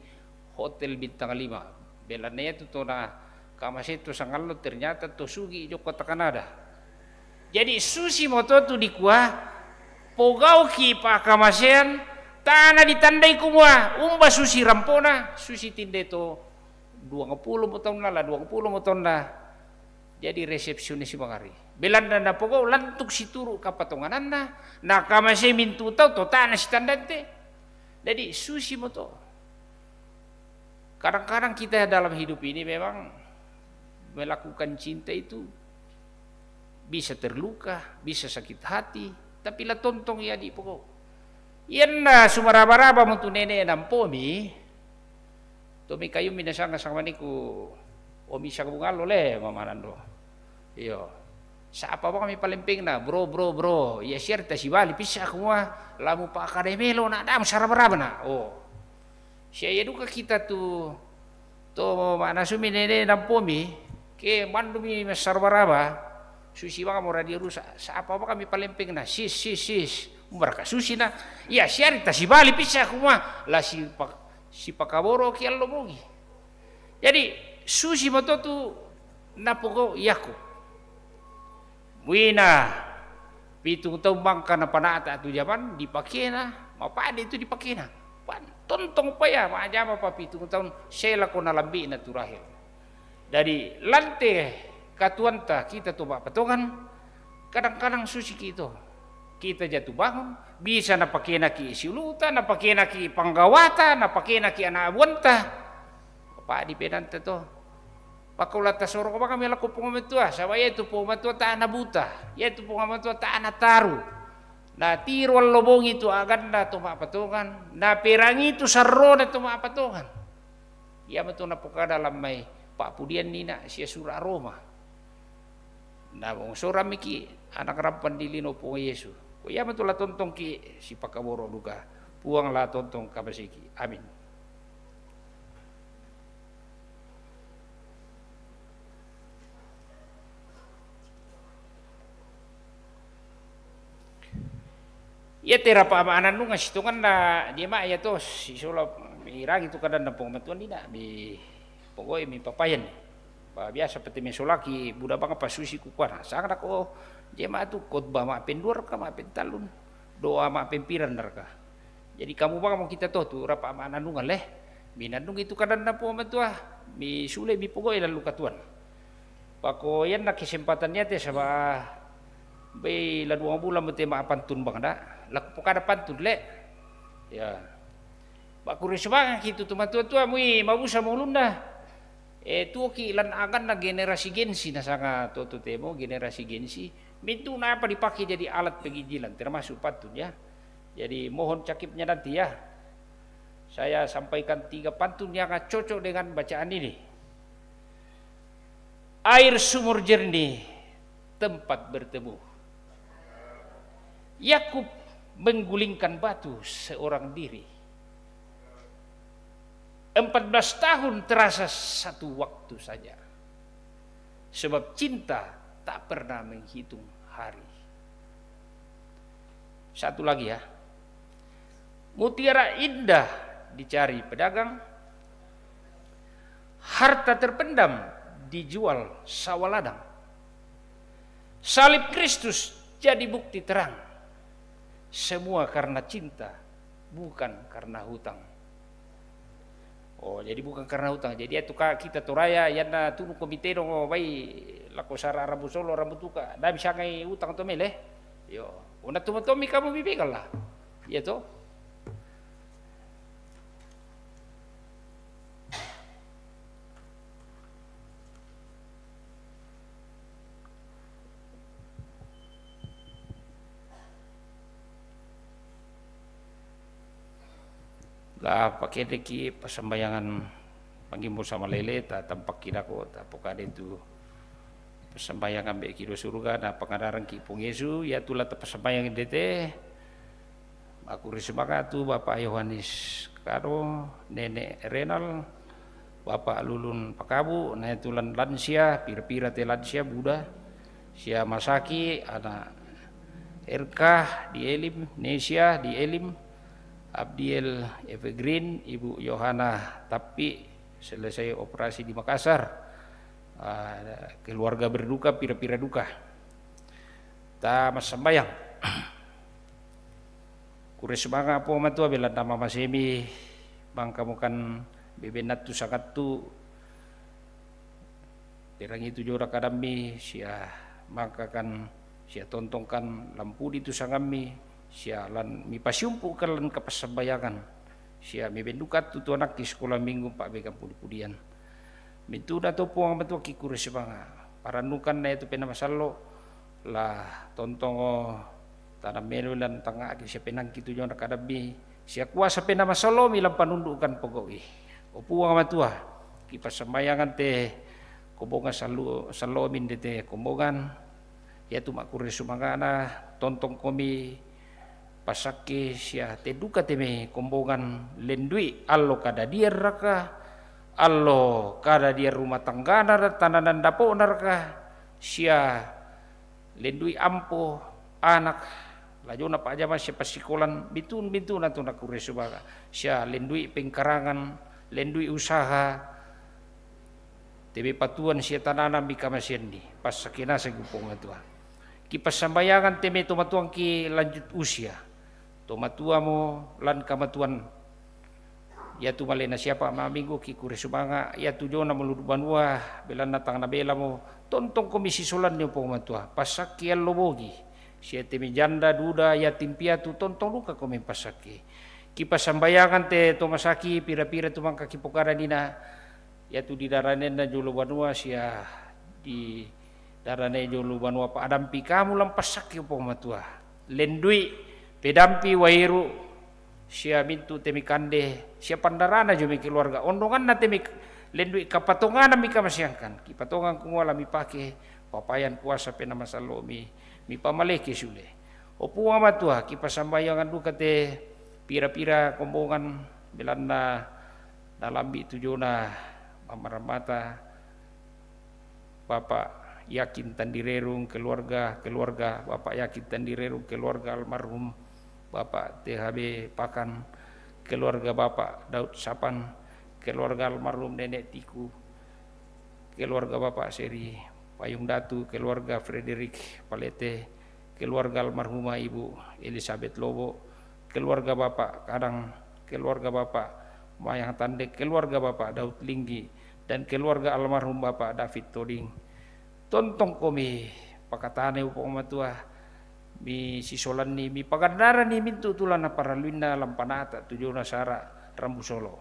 hotel bintang lima. Belanna iatu to na kamase to sangallo, ternyata to sugi jo kota Kanada. Jadi susi mo to tu dikua, pogauki pakamasean, tana ditandai kumua, umba susi rampona, susi tinde to duang pulo mo taunna, la duang pulo mo taunna. Jadi resepsionis bangari. Belanna napogau lantuk situru kapatongananna, nakamase mintu tau to tana sitandante. Jadi susi mo to. Kadang-kadang kita dalam hidup ini memang melakukan cinta itu bisa terluka, bisa sakit hati, tapi la tontong ia di pokok. Ianna sumaraba-raba mo tu nene nampomi, tomi kayumi nasanga sanga maniku, omi sanga bungallo le mamanando. Iyo. Sapa bang mi palempengna, bro, bro, bro. Ia siari tasibali pissa kumua, lamu pakade melo na damu saraba-raba na. Oh. Sia ia duka kita tu, to manasumi nene nampomi, ke mandumi massaraba-raba, susi bang mo radio rusa, sapa bang mi palempengna, sis, sis, sis. Umbaraka susi na, ia siari tasibali pissa kumua, la sipak-, sipakaboro ki allo bongi. Jadi, susi mo to tu napogau iaku. Muina, pitung taung mangka napanata tu jaman, dipakena, mapade tu dipakena. Pan, tontong pa ia, majama pa pitung taung, sela ko nalambi na tu Rahel. Jadi, lante katuanta kita to mapatongan, kadang-kadang susi ki to. Kita jatuh bangun, bisa napakena ki siuluta, napakena ki panggawata, napakena ki anak buanta. Padi penanta to. Pakau la tasorong bang mi lako Puang Matua, saba iatu Puang Matua tana buta, iatu Puang Matua tana taru. Na tiro allo bongi tu aganna to mapatongan, na perangi tu sarrona to mapatongan. Ia mato napokada lammai papudian nina sia sura Roma. Na mongsorammi ki anak rampan di lino Puang Yesu. Ko ia mato la tontong ki sipakaboro duka. Puang la tontong kamaseki. Amin. Ia tera pa ama anannunga sitonganna jema ia to, sisola mirangi tu kadanna Puang Matua nina, mi pokoi mi papayan. Pa biasa pete mesolaki buda bang pasusi kukuana. Sangna ko jema tu khotbah ma penduar ka ma pentallun, doa ma pempiran narka. Jadi kamu bang mo kita to tu rapa ama anannungan le. Minannungi tu kadanna Puang Matua, mi sule mi pogoi lalu katuan. Pako ianna kesempatan iate saba bei la duang bulan mate ma pantun bang da. La kupokada pantun le. Ya. Bakure subanga kitu tu matua-tua mui mabusa maulunda. E, tuoki lan aganna generasi Gen Z nasanga toto temo generasi Gen Z. Mintu na apa dipakai jadi alat penginjilan, termasuk pantun ya. Jadi mohon cakipnya nanti ya. Saya sampaikan tiga pantun yang cocok dengan bacaan ini. Air sumur jernih, tempat berteduh. Yakub menggulingkan batu seorang diri. Empat belas tahun terasa satu waktu saja. Sebab cinta tak pernah menghitung hari. Satu lagi ya. Mutiara indah dicari pedagang, harta terpendam dijual sawah ladang. Salib Kristus jadi bukti terang. Semua karena cinta, bukan karena hutang. Oh, jadi bukan karena hutang. Jadi itu ka kita Toraya, yana tunu komite dong, oh, bai lako sara rambu solo, rambu tuka. Nda bisa ngai utang to mele. Yo, una tuma tomi kamu bibigal lah. Iya to? La pakede ki pasambayangan panggimbo sama lele, ta tampak kidako, ta pokade tu pasambayangan be kido surga, na pangadaran ki pung Yesu, ya tula ta pasambayangan dete, Makuri sumanga tu Bapak Yohanes Kado, Nenek Renal, Bapak Lulun Pakabu, na tulan lansia, pira-pira te lansia, Buda, sia masaki, ana Erka di Elim, Nesia di Elim, Abdiel Evergreen, Ibu Yohana Tapi, selesai operasi di Makassar, ah, keluarga berduka, pira-pira duka. Ta massambayang. Kure sumanga Puang Matua, belanna mamasemi, mangkamu kan bebennattu sangattu, terangi tu jora kadammi, sia mangkakan, sia tontongkan lampudi tu sangammi, sia lan mipasiumpukan lan kapassambayangan, sia mebendukattu tu anakki sekolah minggu pa'begang pudi-pudian. Mintuna to Puang Matua ki kure sumanga, parannukan na itu Penna Masallo, la tontongo tanam melo lan tangnga'ki sia penangki tu jona kadammi, sia kuasa Penna Masallomi lan panundukan pogau'i. O Puang Matua, kipassambayangan te kombongan sallu-, sallomi ndete kombongan, iatu makkure sumangana, tontongkomi passakke sia te duka te me kombongan lendui allo kadadian raka, allo kadadian rumah tanggana ra-, tananan dapo'na raka, sia lendui ampo, anak, lajona pa'jama sia passikolan, bintun-bintuna tu nakkure sumanga, sia lendui pengkarangan, lendui usaha, te me patuan sia tananammi kamaseanni, passakke naseng Puang Matua. Kipassambayangan te me tomatuangki lanjut usia, tomatuamo lan kamatuan, iatu malena siapa maminggu ki kure sumanga, iatu jona maludu banua, belanna tang nabelamo, tontongkomi sisolanni Puang Matua, passakke allo bogi, sia te me janda duda yatim piatu tontong dukakomi passakke. Kipassambayangan te tomasaki pira-pira tu mangka kipokadanina, iatu di daranenna jolo banua sia di darane jolo banua pa'dampi kamu lan passakke Puang Matua. Lendui, pedampi wairu, sia mintu te mikande, sia pandarana jo mi keluarga. Ondonganna te mi lendui kapatonganammi kamaseangkan. Kipatongan kumua la mipake, papayan kuasa Penna Masallomi, mipamaleke sule. O Puang Matua, kipassambayangan duka te pira-pira kombongan belanna nalambi tu jona mammarammata, Bapak Yakin Tandirerung keluarga, keluarga Bapak Yakin Tandirerung, keluarga almarhum Bapak T H B Pakan, keluarga Bapak Daud Sapan, keluarga almarhum Nenek Tiku, keluarga Bapak Seri Payung Datu, keluarga Frederick Palete, keluarga almarhumah Ibu Elizabeth Lobo, keluarga Bapak Kadang, keluarga Bapak Mayang Tandek, keluarga Bapak Daud Linggi, dan keluarga almarhum Bapak David Toding. Tontongkomi pakatane, Puang Matua, misisolanni, mipagandarani mintu tulana paralluinna lampanata tu jona sara rambu solo.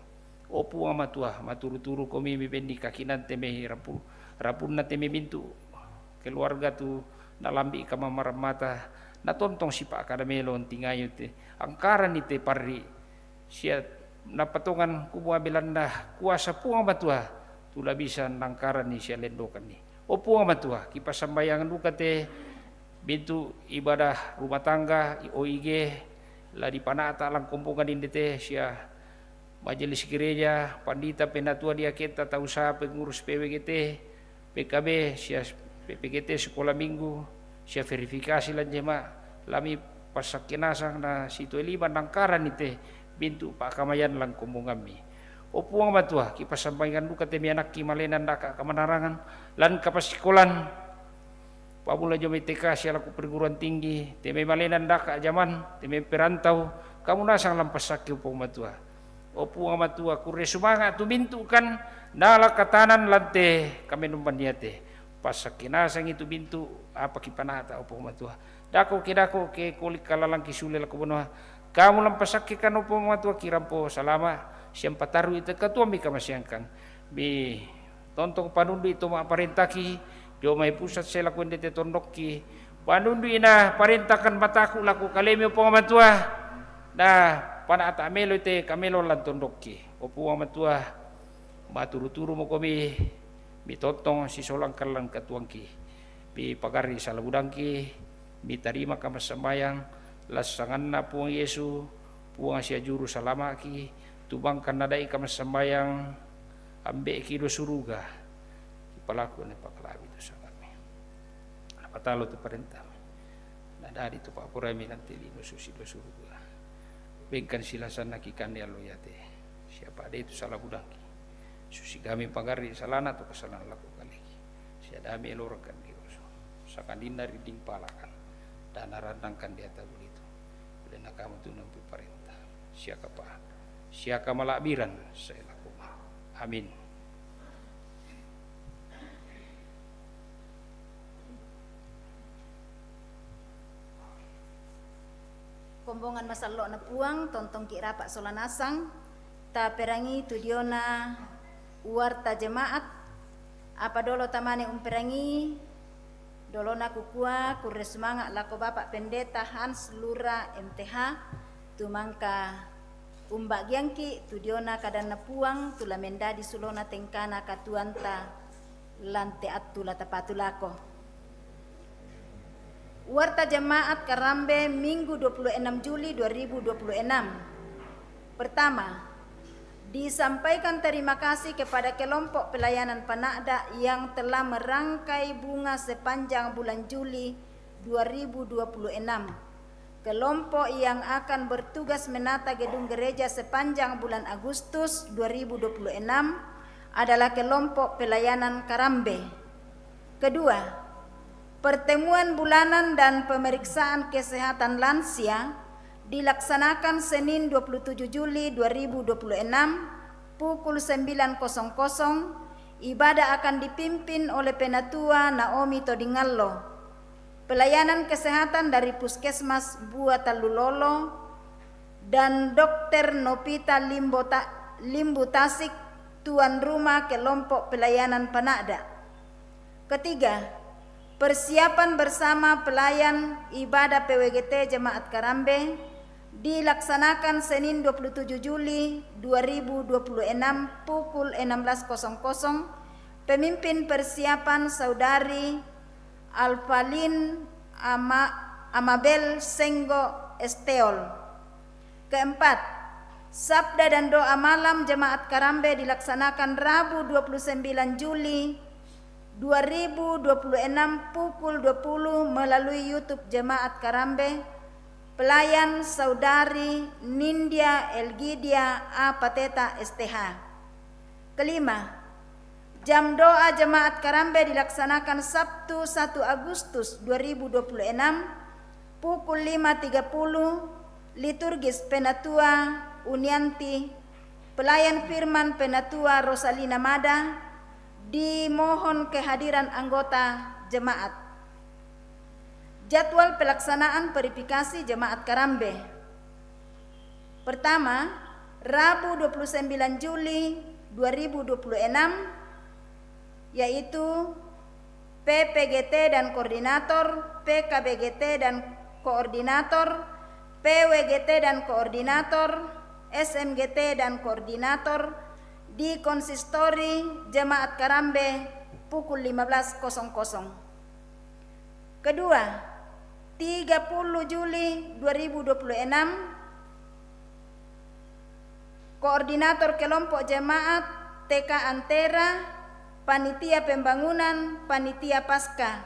O Puang Matua, maturu-turukomi mibenni kakinante mei rapu-, rapunna te mei mintu keluarga tu nalambi kamammarammata, natontong sipakkada melo tingayu te, angkarani te parri sia Napatongan kumoa Belanda kuasa Puang Matua, tu la bisa nangkaranni sia lendokanni. O Puang Matua, kipassambayangan duka te bintu ibadah rumah tangga, O I G, la dipanata langkombongan indete sia majelis gereja, pandita, penatua diakenta, tau sa, pengurus P W G T, P K B, sia P P G T, sekolah minggu, sia verifikasi lan jemaat, lami passakke nasang na sitoe lima nangkaranni te bintu pakamayan langkombongammi. O Puang Matua, kipassambayangan duka te mai anakki malena ndaka kamanarangan lan kapasikolan, pamula jo mai T K sia lako perguruan tinggi, te mai malena ndaka jaman, te mai perantau, kamu nasang lan passakke, o Puang Matua. O Puang Matua, kurre sumanga tu bintu kan nala katanan lan te kamenumban iate. Passakke nasangi tu bintu apa kipanata, o Puang Matua. Dako ke, dako ke, koli kalalangki sule lako banua. Kamu lan passakke kan, o Puang Matua, kirampo salama, siang pataru ita katuammi kamaseangkan. Mi tontong panundui to ma'parentaki, jo mai pusat selaku endete tondokki. Panundui na parentakan mataku lako kalemi, o Puang Matua. Na panata melo te kamelo lan tondokki. O Puang Matua, maturu-turu mokomi, mitontong sisolangkan lan katuangki. Mi pagarri salabudangki, mitarima kamassambayang, lassanganna Puang Yesu, Puang sia Juru Salamaki, tubangkan nadai kamassambayang, ambeki do suruga, kipalaku ne pakalami tu sangammi. Napatalo tu parentami. Nadadi tu pa'poraiami lan te lino susi do suruga. Bengkan silasanna kikanni allo iate. Siapa de tu salabudangki. Susi kami pagarri salana tu kasalan lako kaleki. Sia dame elorangkan di roso. Sakaninna rinding palakan. Dana randangkan di atta bulitu. Ulena kamu tu nampu parenta. Siaka pa. Siaka mala'biran. Sai lako ma. Amin. Kombongan masallo'na Puang, tontongki rapa sola nasang, taperangi tu diona warta jemaat, apa dolo tamane umperangi, dolona kukua, kurre sumanga lako Bapak Pendeta Hans Lura M T H, tumangka umbagiangki tu diona kadanna Puang, tu la mendadi sulona tengkana katuanta, lan te attu la tapatu lako. Warta Jemaat Karambe, Minggu dua puluh enam Juli dua ribu dua puluh enam. Pertama, disampaikan terima kasih kepada kelompok pelayanan Panakda yang telah merangkai bunga sepanjang bulan Juli dua ribu dua puluh enam. Kelompok yang akan bertugas menata gedung gereja sepanjang bulan Agustus dua ribu dua puluh enam adalah kelompok pelayanan Karambe. Kedua, pertemuan bulanan dan pemeriksaan kesehatan lansia dilaksanakan Senin dua puluh tujuh Juli dua ribu dua puluh enam pukul sembilan kosong kosong. Ibadah akan dipimpin oleh Penatua Naomi Todingallo. Pelayanan kesehatan dari Puskesmas Bua Tallulolo dan Dokter Nopita Limbota-, Limbutasik, tuan rumah kelompok pelayanan Panakda. Ketiga, persiapan bersama pelayan ibadah P W G T Jemaat Karambe dilaksanakan Senin dua puluh tujuh Juli dua ribu dua puluh enam pukul enam belas kosong kosong. Pemimpin persiapan Saudari Alpalin Ama-, Amabel Senggo Esteol. Keempat, sabda dan doa malam Jemaat Karambe dilaksanakan Rabu dua puluh sembilan Juli dua ribu dua puluh enam pukul dua puluh melalui YouTube Jemaat Karambe, pelayan Saudari Nindya Elgidia A Pateta S T H. Kelima, jam doa Jemaat Karambe dilaksanakan Sabtu satu Agustus dua ribu dua puluh enam pukul lima tiga puluh, liturgis Penatua Unianti, pelayan firman Penatua Rosalina Mada, dimohon kehadiran anggota jemaat. Jadwal pelaksanaan verifikasi Jemaat Karambe. Pertama, Rabu dua puluh sembilan Juli dua ribu dua puluh enam, yaitu P P G T dan koordinator, P K B G T dan koordinator, P W G T dan koordinator, S M G T dan koordinator di Konsistori Jemaat Karambe pukul lima belas kosong kosong. Kedua, tiga puluh Juli dua ribu dua puluh enam, koordinator kelompok jemaat T K Antera, panitia pembangunan, panitia Paskah,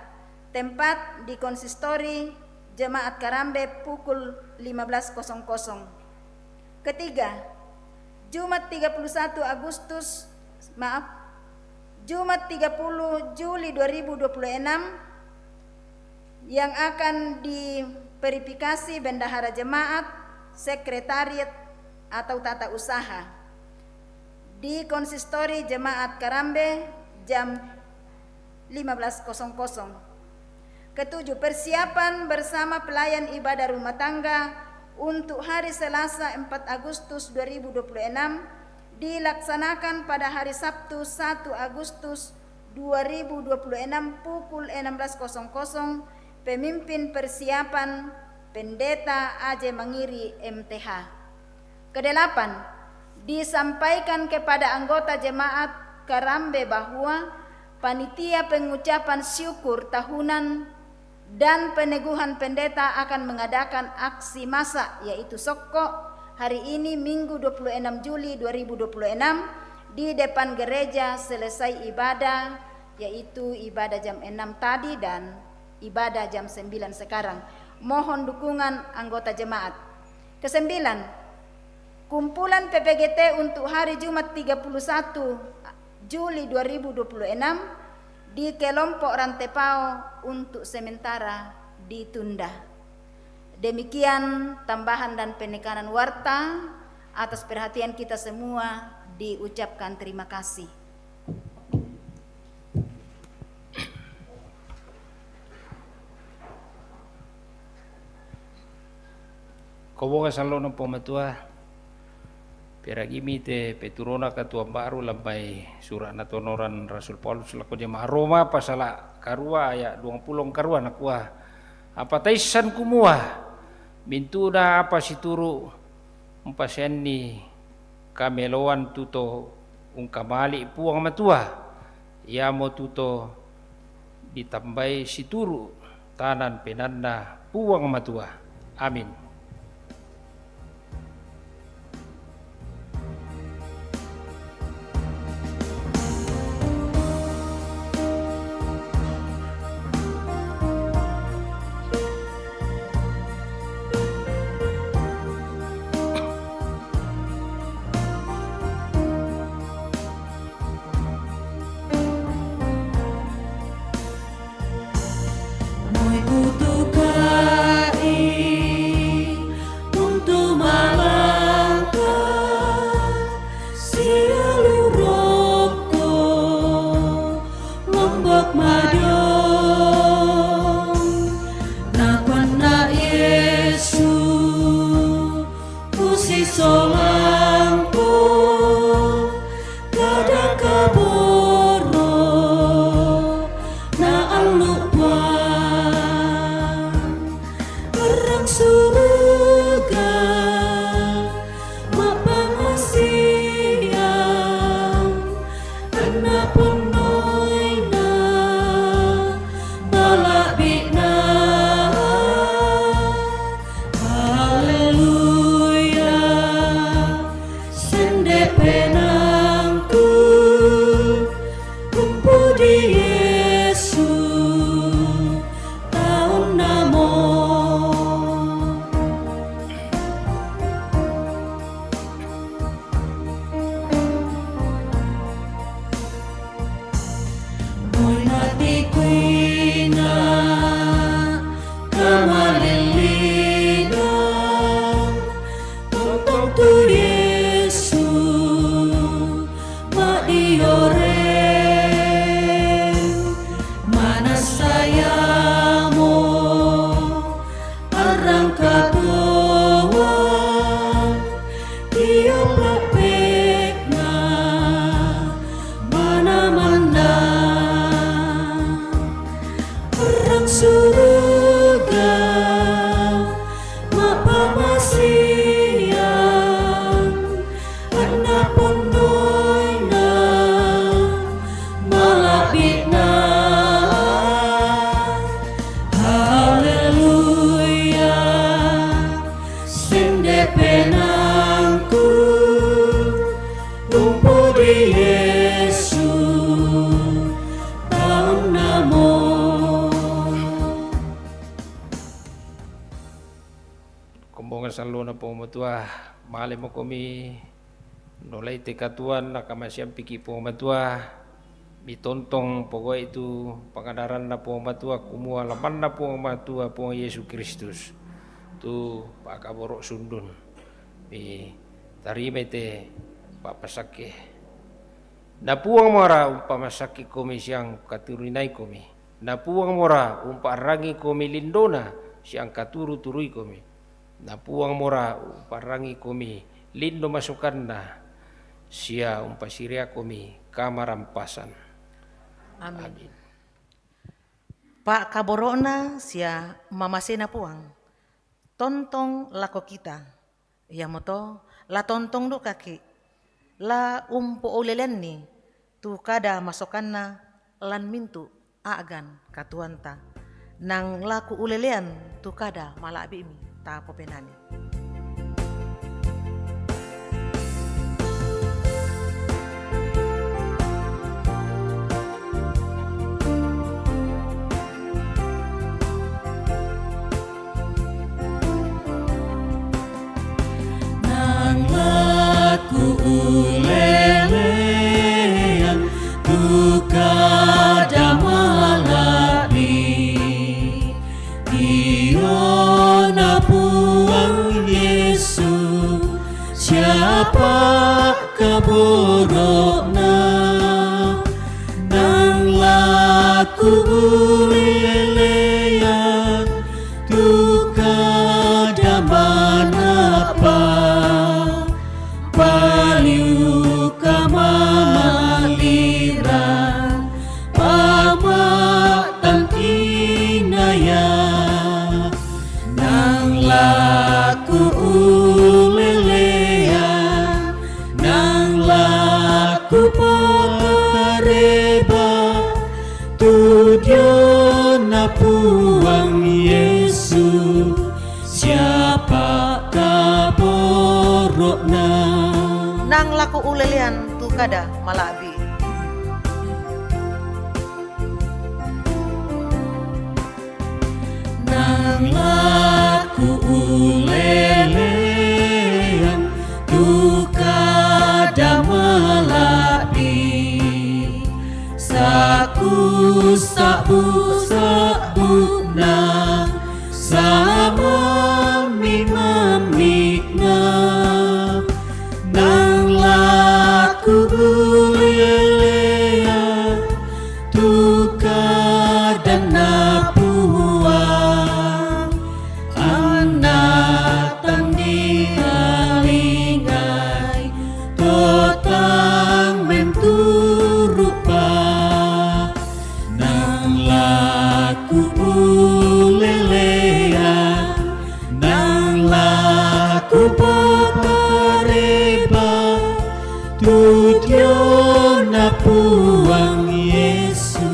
tempat di Konsistori Jemaat Karambe pukul lima belas kosong kosong. Ketiga, Jumat tiga puluh satu Agustus, maaf, Jumat tiga puluh Juli dua ribu dua puluh enam, yang akan diverifikasi bendahara jemaat, sekretariat atau tata usaha di Konsistori Jemaat Karambe jam lima belas kosong kosong. Ketujuh, persiapan bersama pelayan ibadah rumah tangga untuk hari Selasa empat Agustus dua ribu dua puluh enam dilaksanakan pada hari Sabtu satu Agustus dua ribu dua puluh enam pukul enam belas kosong kosong, pemimpin persiapan Pendeta Aje Mangiri M T H. Kedelapan, disampaikan kepada anggota jemaat Karambe bahwa panitia pengucapan syukur tahunan dan peneguhan pendeta akan mengadakan aksi masak, yaitu sokko, hari ini, Minggu dua puluh enam Juli dua ribu dua puluh enam, di depan gereja selesai ibadah, yaitu ibadah jam enam tadi dan ibadah jam sembilan sekarang. Mohon dukungan anggota jemaat. Kesembilan, kumpulan P P G T untuk hari Jumat tiga puluh satu Juli dua ribu dua puluh enam di kelompok Rantepao untuk sementara ditunda. Demikian tambahan dan penekanan warta. Atas perhatian kita semua diucapkan terima kasih. Kobonga sallo' no Puang Matua, peragimi te peturona katuang baru lambai sura' natonoran Rasul Paulus lako jemaah Roma pasala' karua aya' duangpulo karua, nakua, apa taissan kumua, mintu'na apa situru' umpasenni kameloan tu to ungkamali' Puang Matua, iamotu to ditambai situru' tanan penaanna Puang Matua. Amin. Moi kutuka'i untuk malangkah sialu roko lombok madong. Nakuanna Yesu, kusisolangko kada kaboro na allu Puang, arrang suruga ma'pangasiang, anna ponnoina mala'bi'na. Haleluya, sende' penaangku, umpudi Yesu, taonnamo. Sallona Puang Matua, malemo komi, nolai te katuoan na kamasiampiki Puang Matua, mitontong pogoe tu pangadaranna Puang Matua, kumua lamanna Puang Matua, Puang Yesu Kristus, tu pakaboro sundun. Mi tarimai te papasakke. Na Puang mora umpamasakke komi siang katurinai komi. Na Puang mora umparangi komi lindona siang katuru-turui komi. Na Puang mora umparangi komi lindo masokanna sia umpasirea komi kamarampasan. Amin. Amin. Pakaboro'na sia mamasena Puang, tontong lako kita. Iamoto, la tontong dukaki, la umpouleleanni tu kada masokanna lan mintu a'gan katuoanta, nang la kuulelean tu kada mala'bi'mi tapopenani. Nang la kuulelean tu kada mala'bi, Diona Puang Yesu, sia pakaboro'na, nang la kuulelean tu kada manappa, paliu kama'lira, pamatangkinaya, nang la kuulelean, nang la kupakareba, tu diona Puang Yesu, sia pakaboro'na. Nang la kuulelean tu kada mala'bi. Nang la kuulelean tu kada mala'bi, sakusa'bu-sa'buna, samammi-mammina, nang la kuulelean tu kadanna Puang, anna tang dialingai, to tang menturupa, nang la kuulelean, nang la kupapareba, tu diona Puang Yesu,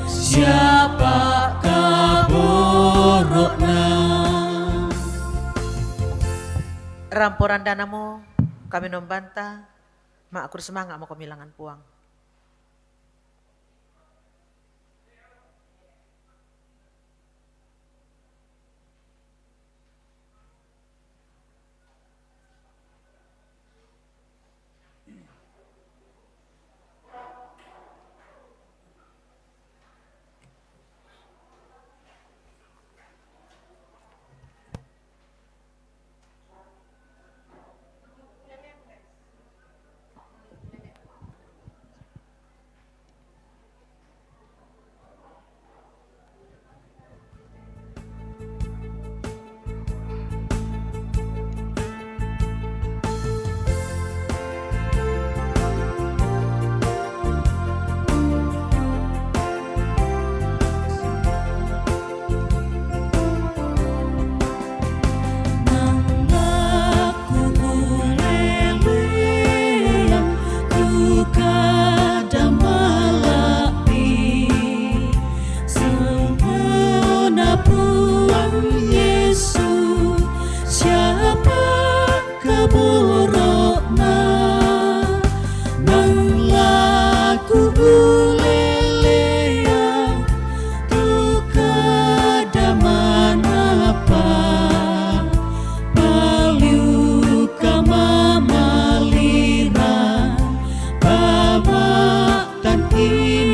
sia pakaboro'na. Rampo randanamo kami nombanta, ma'kurus manga'mo komi langan Puang.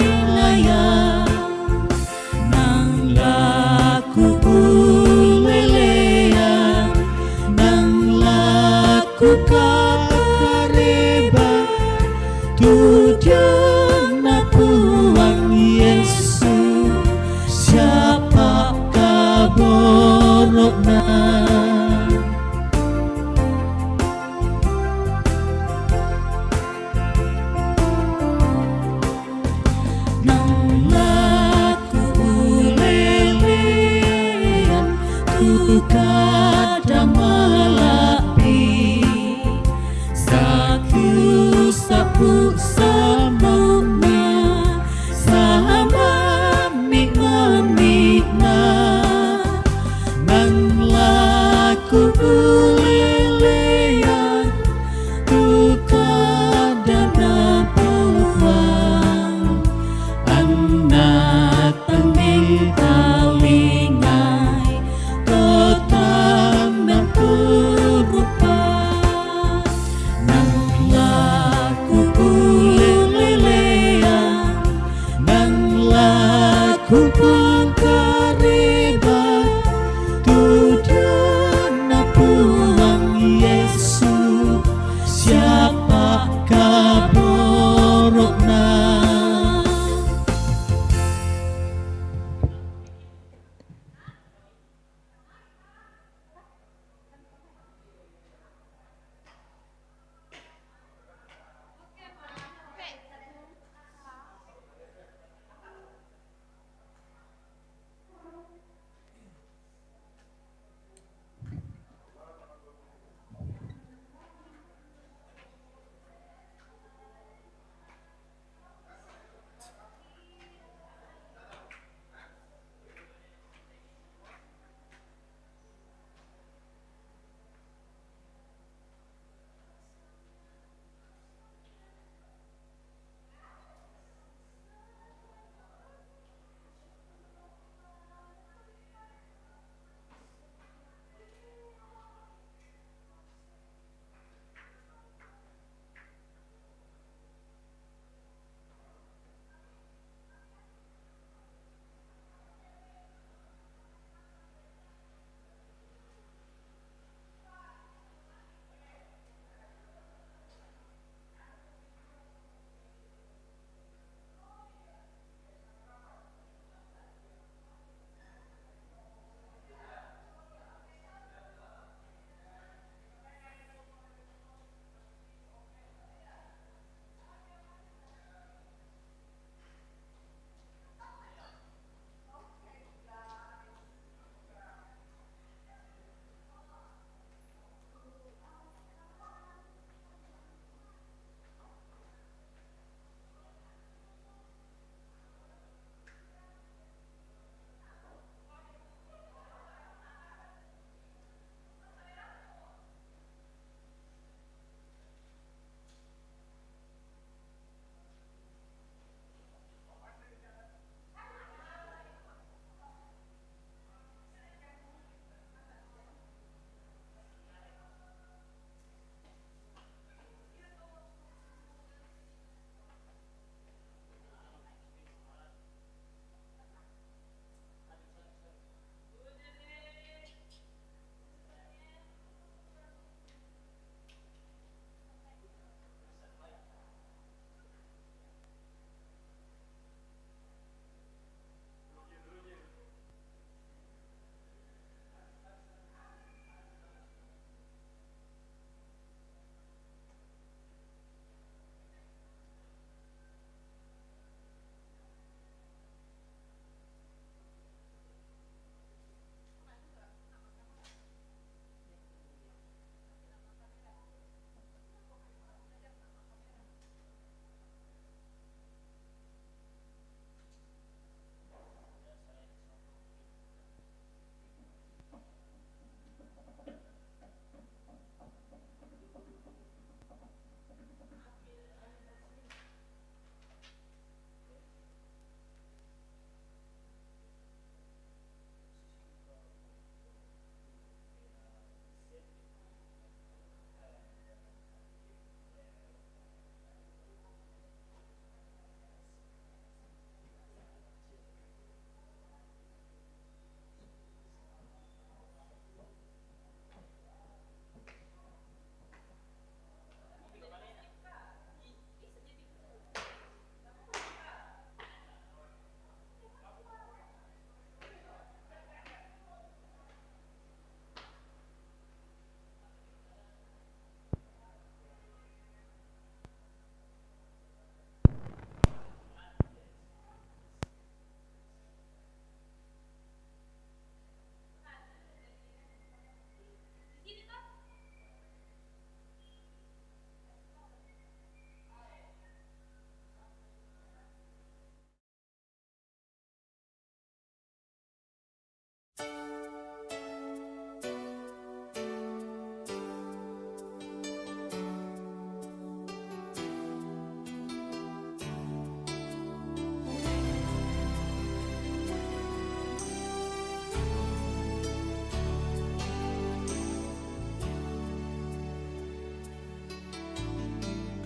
layang, nang la ku uleleang, nang la ku kakareba, tudiang na puang Yesu, siapa kaborokna. Nang la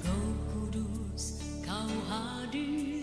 Roh Kudus, kau hadir